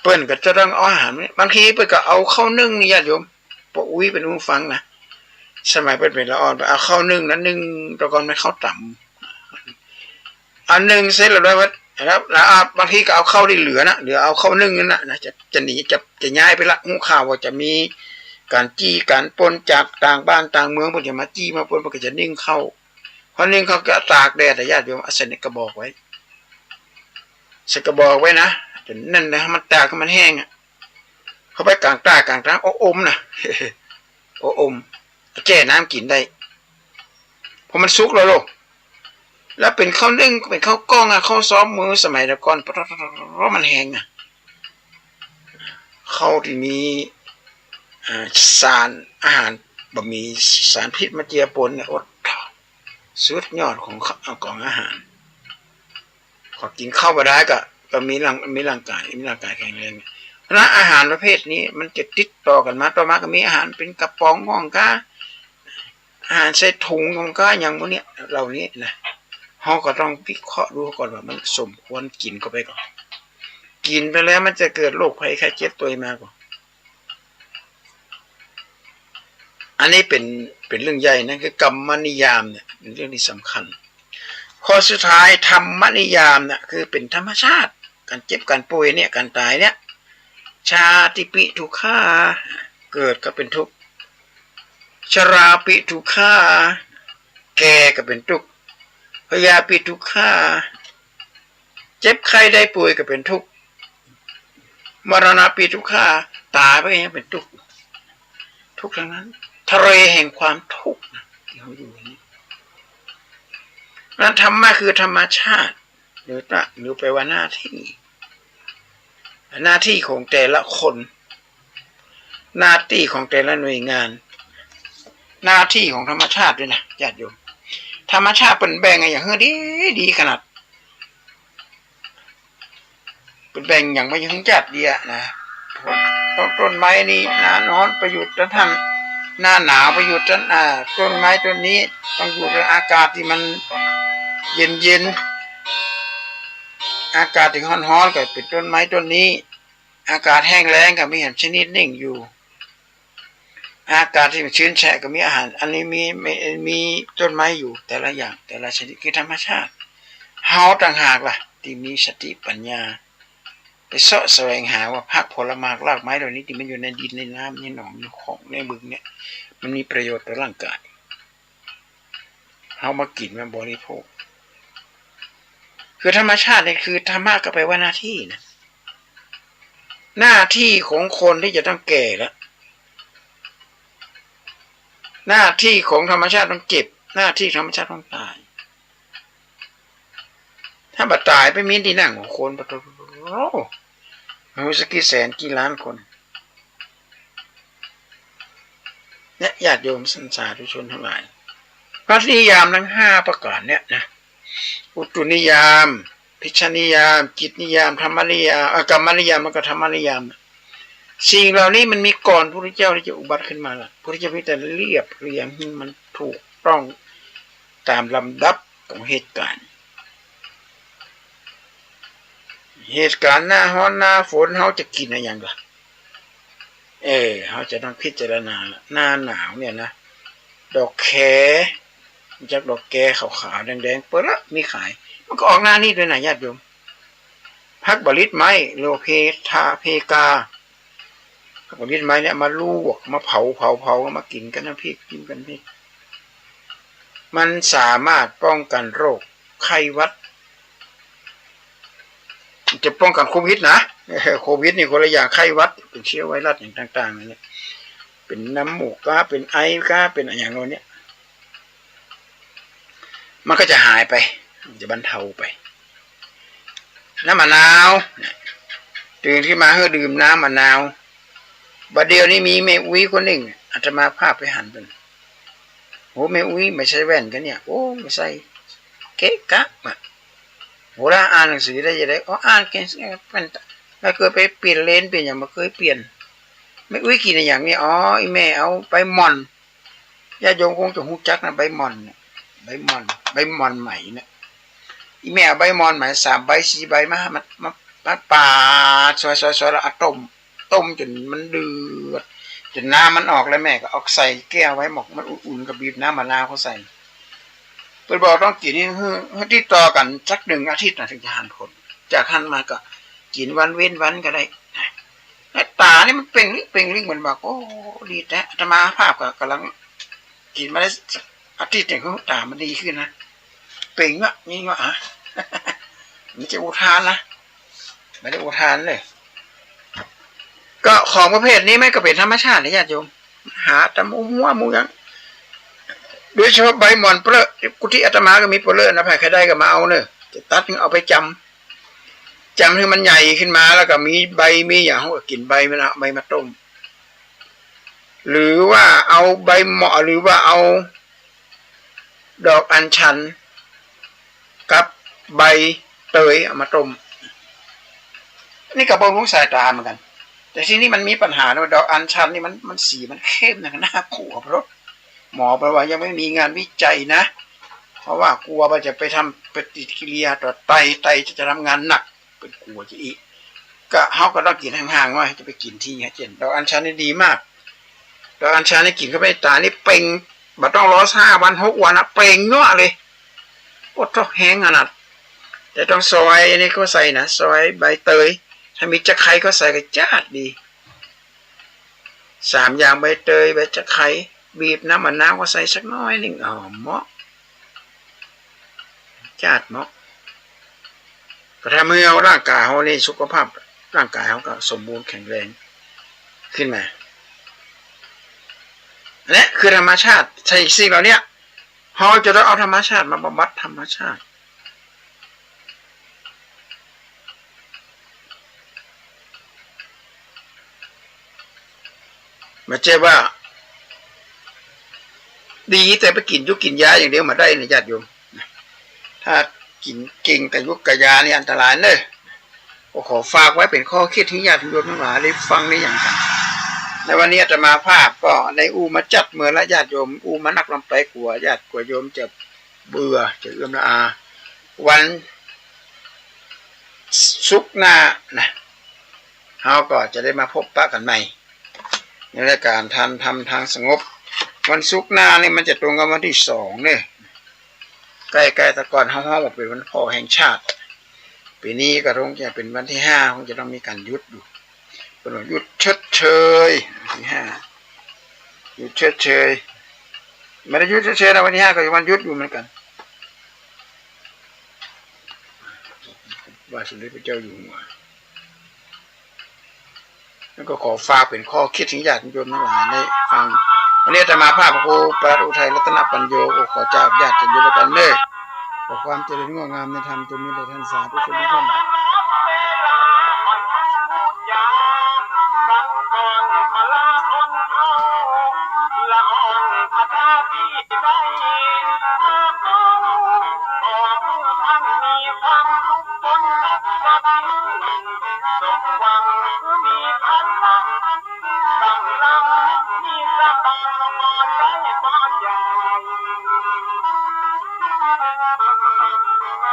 เปิ้นก็จะต้องเอาอาหารเนี่ย บางทีเปิ้นก็เอาข้าวนึ่งนี่ญาติโยม ป้ออุ๊ยเปิ้นอู้หื้อฟังนะ สมัยเปิ้นเป๋นละอ่อน เอาข้าวนึ่งนะ นึ่ง แต่ก่อนมันข้าวต๋ำ เอานึ่งเสร็จแล้วด้วยว่า แล้ว แล้ว อ่า บางทีก็เอาข้าวตี้เหลือนะ เหลือเอาข้าวนึ่งนั่นน่ะนะ จะ จะหนี จะ จะย้ายไปละ ฮู้ข่าวว่าจะมีก๋านจี้ก๋านปล้นจากต่างบ้านต่างเมือง เปิ้นจะมาจี้มาปล้น เปิ้นก็จะนึ่งข้าว พอนึ่งข้าวก็ตากแดดอะญาติโยม เอาใส่ในกระบอกไว้ ใส่กระบอกไว้นะ จ๋นนั่นนะ มันตากหื้อมันแห้งอะ เข้าไปก๋างใต้ก๋างตาง โอ้อมนะ โอ้อม แจ้น้ำกิ๋นได้ เพราะมันสุกแล้วโลก แล้วเป๋นข้าวนึ่ง เป๋นข้าวกล้องอะ ข้าวซ้อมมือสมัยแต่ก่อน เพราะมันแห้งอะ ข้าวตี้มี อ่า สารอาหาร บ่มีสารพิษมาเจือปนเนี่ย โอ้ สุดยอดของ ของอาหาร ขอกิ๋นข้าวบ่ได้ก็ ก็มีร่าง มีร่างก๋าย มีร่างก๋ายแข็งแรง เพราะฉะนั้นอาหารประเภทนี้มันจะติดต่อกั๋นมา ต่อมาก็มีอาหารเป๋นกระป๋องของกา อาหารใส่ถุงของกา อย่างพวกเนี้ย เหล่านี้นะ เฮาก็ต้องวิเคราะห์ดูก่อนว่ามันสมควรกิ๋นเข้าไปก่อน กิ๋นไปแล้วมันจะเกิดโรคภัยไข้เจ็บตวยมาก่อ อันนี้เป๋น เป๋นเรื่องใหญ่นะ คือกรรมนิยามเนี่ยเป๋นเรื่องตี้สำคัญ ข้อสุดท้าย ธรรมนิยามเนี่ย คือเป๋นธรรมชาติ ก๋านเจ็บ ก๋านป่วยเนี่ย ก๋านต๋ายเนี่ย ชาติปิทุกขา เกิดก็เป๋นทุกข์ ชราปิทุกขา แก่ก็เป๋นตุ๊กข์ พยาธิปิทุกขา เจ็บไข้ได้ป่วยก็เป๋นทุกข์ มรณะปิทุกขา ต๋ายไปก็ยังเป๋นตุ๊กข์ ทุกข์ตังนั้น ทะเลแห่งความทุกข์นะ ตี้เฮาอยู่นี้ นั้นธรรมะคือธรรมชาติ หรือตะ หรือแปลว่าหน้าตี้ หน้าตี้ของแต่ละคน หน้าตี้ของแต่ละหน่วยงาน หน้าตี้ของธรรมชาติตวยนะ ญาติโยม ธรรมชาติเปิ้นแบ่งอะหยังหื้อดี ดีขนาด เปิ้นแบ่งหยังหื้อจัดเดียนะ ต้น ต้นไม้นี่หน้าฮ้อนไปอยู่ต้นหั้น หน้าหนาวไปอยู่ต้น อ่า ต้นไม้ต้นนี้ต้องอยู่ในอากาศตี้มันเย็นๆ อากาศตี้ฮ้อนๆ ก็เป๋นต้นไม้ต้นนี้ อากาศแห้งแล้งก็มีอาหารชนิดนึ่งอยู่ อากาศตี้มันชื้นแฉะก็มีอาหาร อันนี้มี มี มีต้นไม้อยู่ แต่ละอย่าง แต่ละชนิด คือธรรมชาติ เฮาต่างหากล่ะ ตี้มีสติปัญญา ไปเซาะแสวงหาว่าผักผลหมากรากไม้เหล่านี้ตี้มันอยู่ในดินในน้ำในหนองในคลองในบึงเนี่ย มันมีประโยชน์ต่อร่างกาย เฮามากิ๋นมาบริโภค คือธรรมชาติเนี่ย คือธรรมะก็แปลว่าหน้าตี้นะ หน้าตี้ของคนตี้จะต้องแก่ละ หน้าตี้ของธรรมชาติต้องเจ็บ หน้าตี้ธรรมชาติต้องต๋าย ถ้าบ่ต๋ายไปมีตี้นั่งของคน ปะโถ โอ้โห สักกี่แสนกี่ล้านคน เนี่ย ญาติโยมสันสาธุชนตังหลาย พระนิยามตังห้าประก๋านเนี่ยนะ อุตุนิยาม พิชฌานิยาม จิตนิยาม ธรรมนิยาม เอ่อ กรรมนิยาม แล้วก็ธรรมนิยาม สิ่งเหล่านี้มันมีก่อนพุทธเจ้าตี้จะอุบัติขึ้นมาละ พุทธเจ้าเพียงแต่เรียบเรียงหื้อมันถูกต้องต๋ามลำดับของเหตุก๋ารณ์ เหตุก๋ารณ์หน้าฮ้อนหน้าฝน เฮาจะกิ๋นอะหยังล่ะ เออ เฮาจะต้องพิจารณาละ หน้าหนาวเนี่ยนะ ดอกแค รู้จักดอกแคขาวๆ แดงๆ เปิ้นละมีขาย มันก็ออกหน้านี้ตวยนะญาติโยม ผักบ่าลิดไม้ เรียกว่าเพทา เพกา ผักบ่าลิดไม้เนี่ยมาลวก มาเผา เผา เผา มากิ๋นกับน้ำพริก กิ๋นกับน้ำพริก มันสามารถป้องกันโรคไข้หวัด จะป้องกันโควิดนะ โควิดนี่คนละอย่าง ไข้หวัด เป๋นเชื้อไวรัสอย่างต่างๆ นั่นแหละ เป๋นน้ำมูกกา เป๋นไอกา เป๋นอะหยังเหล่านี้ มันก็จะหายไป มันจะบรรเทาไป น้ำมะนาว ตื่นขึ้นมาหื้อดื่มน้ำมะนาว บ่าเดี่ยวนี้มีแม่อุ๊ยคนนึ่ง อาตมาภาพไปหันเปิ้น โห แม่อุ๊ยบ่ใส่แว่นกาเนี่ย โอ้ บ่ใส่ เกะกะอะ โห ลาวอ่านหนังสือได้จะใด อ๋อ อ่านเก่ง เปิ้น บ่เกยไปเปลี่ยนเลนส์เปลี่ยนหยัง บ่เกยเปลี่ยน แม่อุ๊ยกิ๋นอะหยังเนี่ย อ๋อ อี่แม่เอาใบหม่อน ญาติโยมคงจะฮู้จักนะ ใบหม่อนเนี่ย ใบหม่อน ใบหม่อนไหมเนี่ย อี่แม่เอาใบหม่อนไหมสามใบสี่ใบมา มา มา มาปาด ซอยๆๆ แล้วเอาต้ม ต้มจ๋นมันเดือด จ๋นน้ำมันออกแล้วแม่ก็เอาใส่แก้วไว้ บอกมันอุ่นๆ ก็บีบน้ำมะนาวเข้าใส่ เปิ้นบอกต้องกิ๋นหื้อ หื้อติดต่อกั๋นสักหนึ่งอาทิตย์นะ ถึงจะหันผล จากหันมาก็กิ๋นวันเว้นวันก็ได้ แต่ต๋านี่มันเป่งลิ่งเป่งลิ่ง เหมือนบอก โอ้ ดีแต๊ อาตมาภาพก็ก่ำลังกิ๋นมาได้อาทิตย์นึ่ง ต๋ามันดีขึ้นนะ เป่งวะ นี่วะ อะ มันจะอุทานนะ บ่ได้อุทานเลย ก็ของประเภทนี้มันก็เป๋นธรรมชาตินะญาติโยม หาต๋ามหัวหมู่หยัง โดยเฉพาะใบหม่อนเปลอะ กุฏิอาตมาก็มีเปลอะนะ ใผใค่ได้ก็มาเอาเน่อ จะตัดเอาไปจ๋ำ จ๋ำหื้อมันใหญ่ขึ้นมา แล้วก็มีใบมีหยัง เฮาก็กิ๋นใบมัน เอาใบมาต้ม หรือว่าเอาใบหม่อน หรือว่าเอาดอกอัญชันกับใบเตยเอามาต้ม นี่ก็บำรุงสายต๋าเหมือนกั๋น แต่ทีนี้มันมีปัญหานะ ดอกอัญชันนี่มัน มันสีมันเข้มนะ น่ากลัว เพราะหมอบอกว่ายังไม่มีงานวิจัยนะ เพราะว่ากลัวว่าจะไปทำปฏิกิริยาต่อไต ไตจะ จะทำงานหนัก เปิ้นกลัวจะอี้ ก็เฮาก็ต้องกิ๋นห่างๆ หน่อย จะไปกิ๋นตี้ฮะ เจ้นดอกอัญชันนี่ดีมาก ดอกอัญชันนี่กิ๋นเข้าไปต๋านี่เป่ง บ่ต้องรอห้าวันหกวันนะ เป่งยั้วเลย โอ้โธ่ แฮงขนาด แต่ต้องซอยอันนี้เข้าใส่นะ ซอยใบเตย ถ้ามีจะไคร้เข้าใส่ก็จ๊าดดี สามอย่าง ใบเตย ใบจะไคร้ บีบน้ำมะนาวเข้าใส่สักหน้อยนึ่ง อ๋อ เหมาะ จ๊าดเหมาะ ก็ทำหื้อร่างก๋ายเฮานี่สุขภาพร่างก๋ายเฮาก็สมบูรณ์แข็งแรงขึ้นมา และคือธรรมชาติ สิ่งเหล่านี้ เฮาจะต้องเอาธรรมชาติมาบำบัดธรรมชาติ บ่ใจ้ว่า ดีแต่ไปกิ๋นอยู่กิ๋นยาอย่างเดียวบ่ได้นะญาติโยม ถ้ากิ๋นเก่งกับยุกกับยานี่อันตรายเน่อ ก็ขอฝากไว้เป๋นข้อคิดหื้อญาติโยมตังหลายได้ฟังได้หยังกั๋น ในวันนี้อาตมาภาพก็ได้อู้มาจัดเมินละญาติโยม อู้มานักลำไป กั๋วญาติกั๋วโยมจะเบื่อ จะเอือมละอา วันศุกร์หน้านะ เฮาก็จะได้มาพบปะกั๋นใหม่ ในรายก๋านทานธรรมทางสงบ วันศุกร์หน้านี่มันจะตรงกับวันตี้สองเน่อ ใก้ๆ แต่ก่อนเฮาฮ้องว่าเป๋นวันพ่อแห่งชาติ ปี๋นี้ก็คงจะเป๋นวันตี้ห้า คงจะต้องมีก๋านหยุดอยู่ เปิ้นว่าหยุดชดเชย วันตี้ห้า หยุดชดเชย บ่ได้หยุดชดเชยนะ วันตี้ห้าก็เป๋นวันหยุดอยู่เหมือนกั๋น ไหว้สมเด็จพระเจ้าอยู่หัว แล้วก็ขอฝากเป๋นข้อคิดหื้อญาติโยมตังหลายได้ฟัง วันนี้อาตมาภาพพระครูปลัดอุทัยรัตนปัญโญ ก็ขอจากญาติโยมกั๋นเน่อ ขอความเจริญงอกงามในธรรมจงมีแด่ท่านสาธุชนทุกท่าน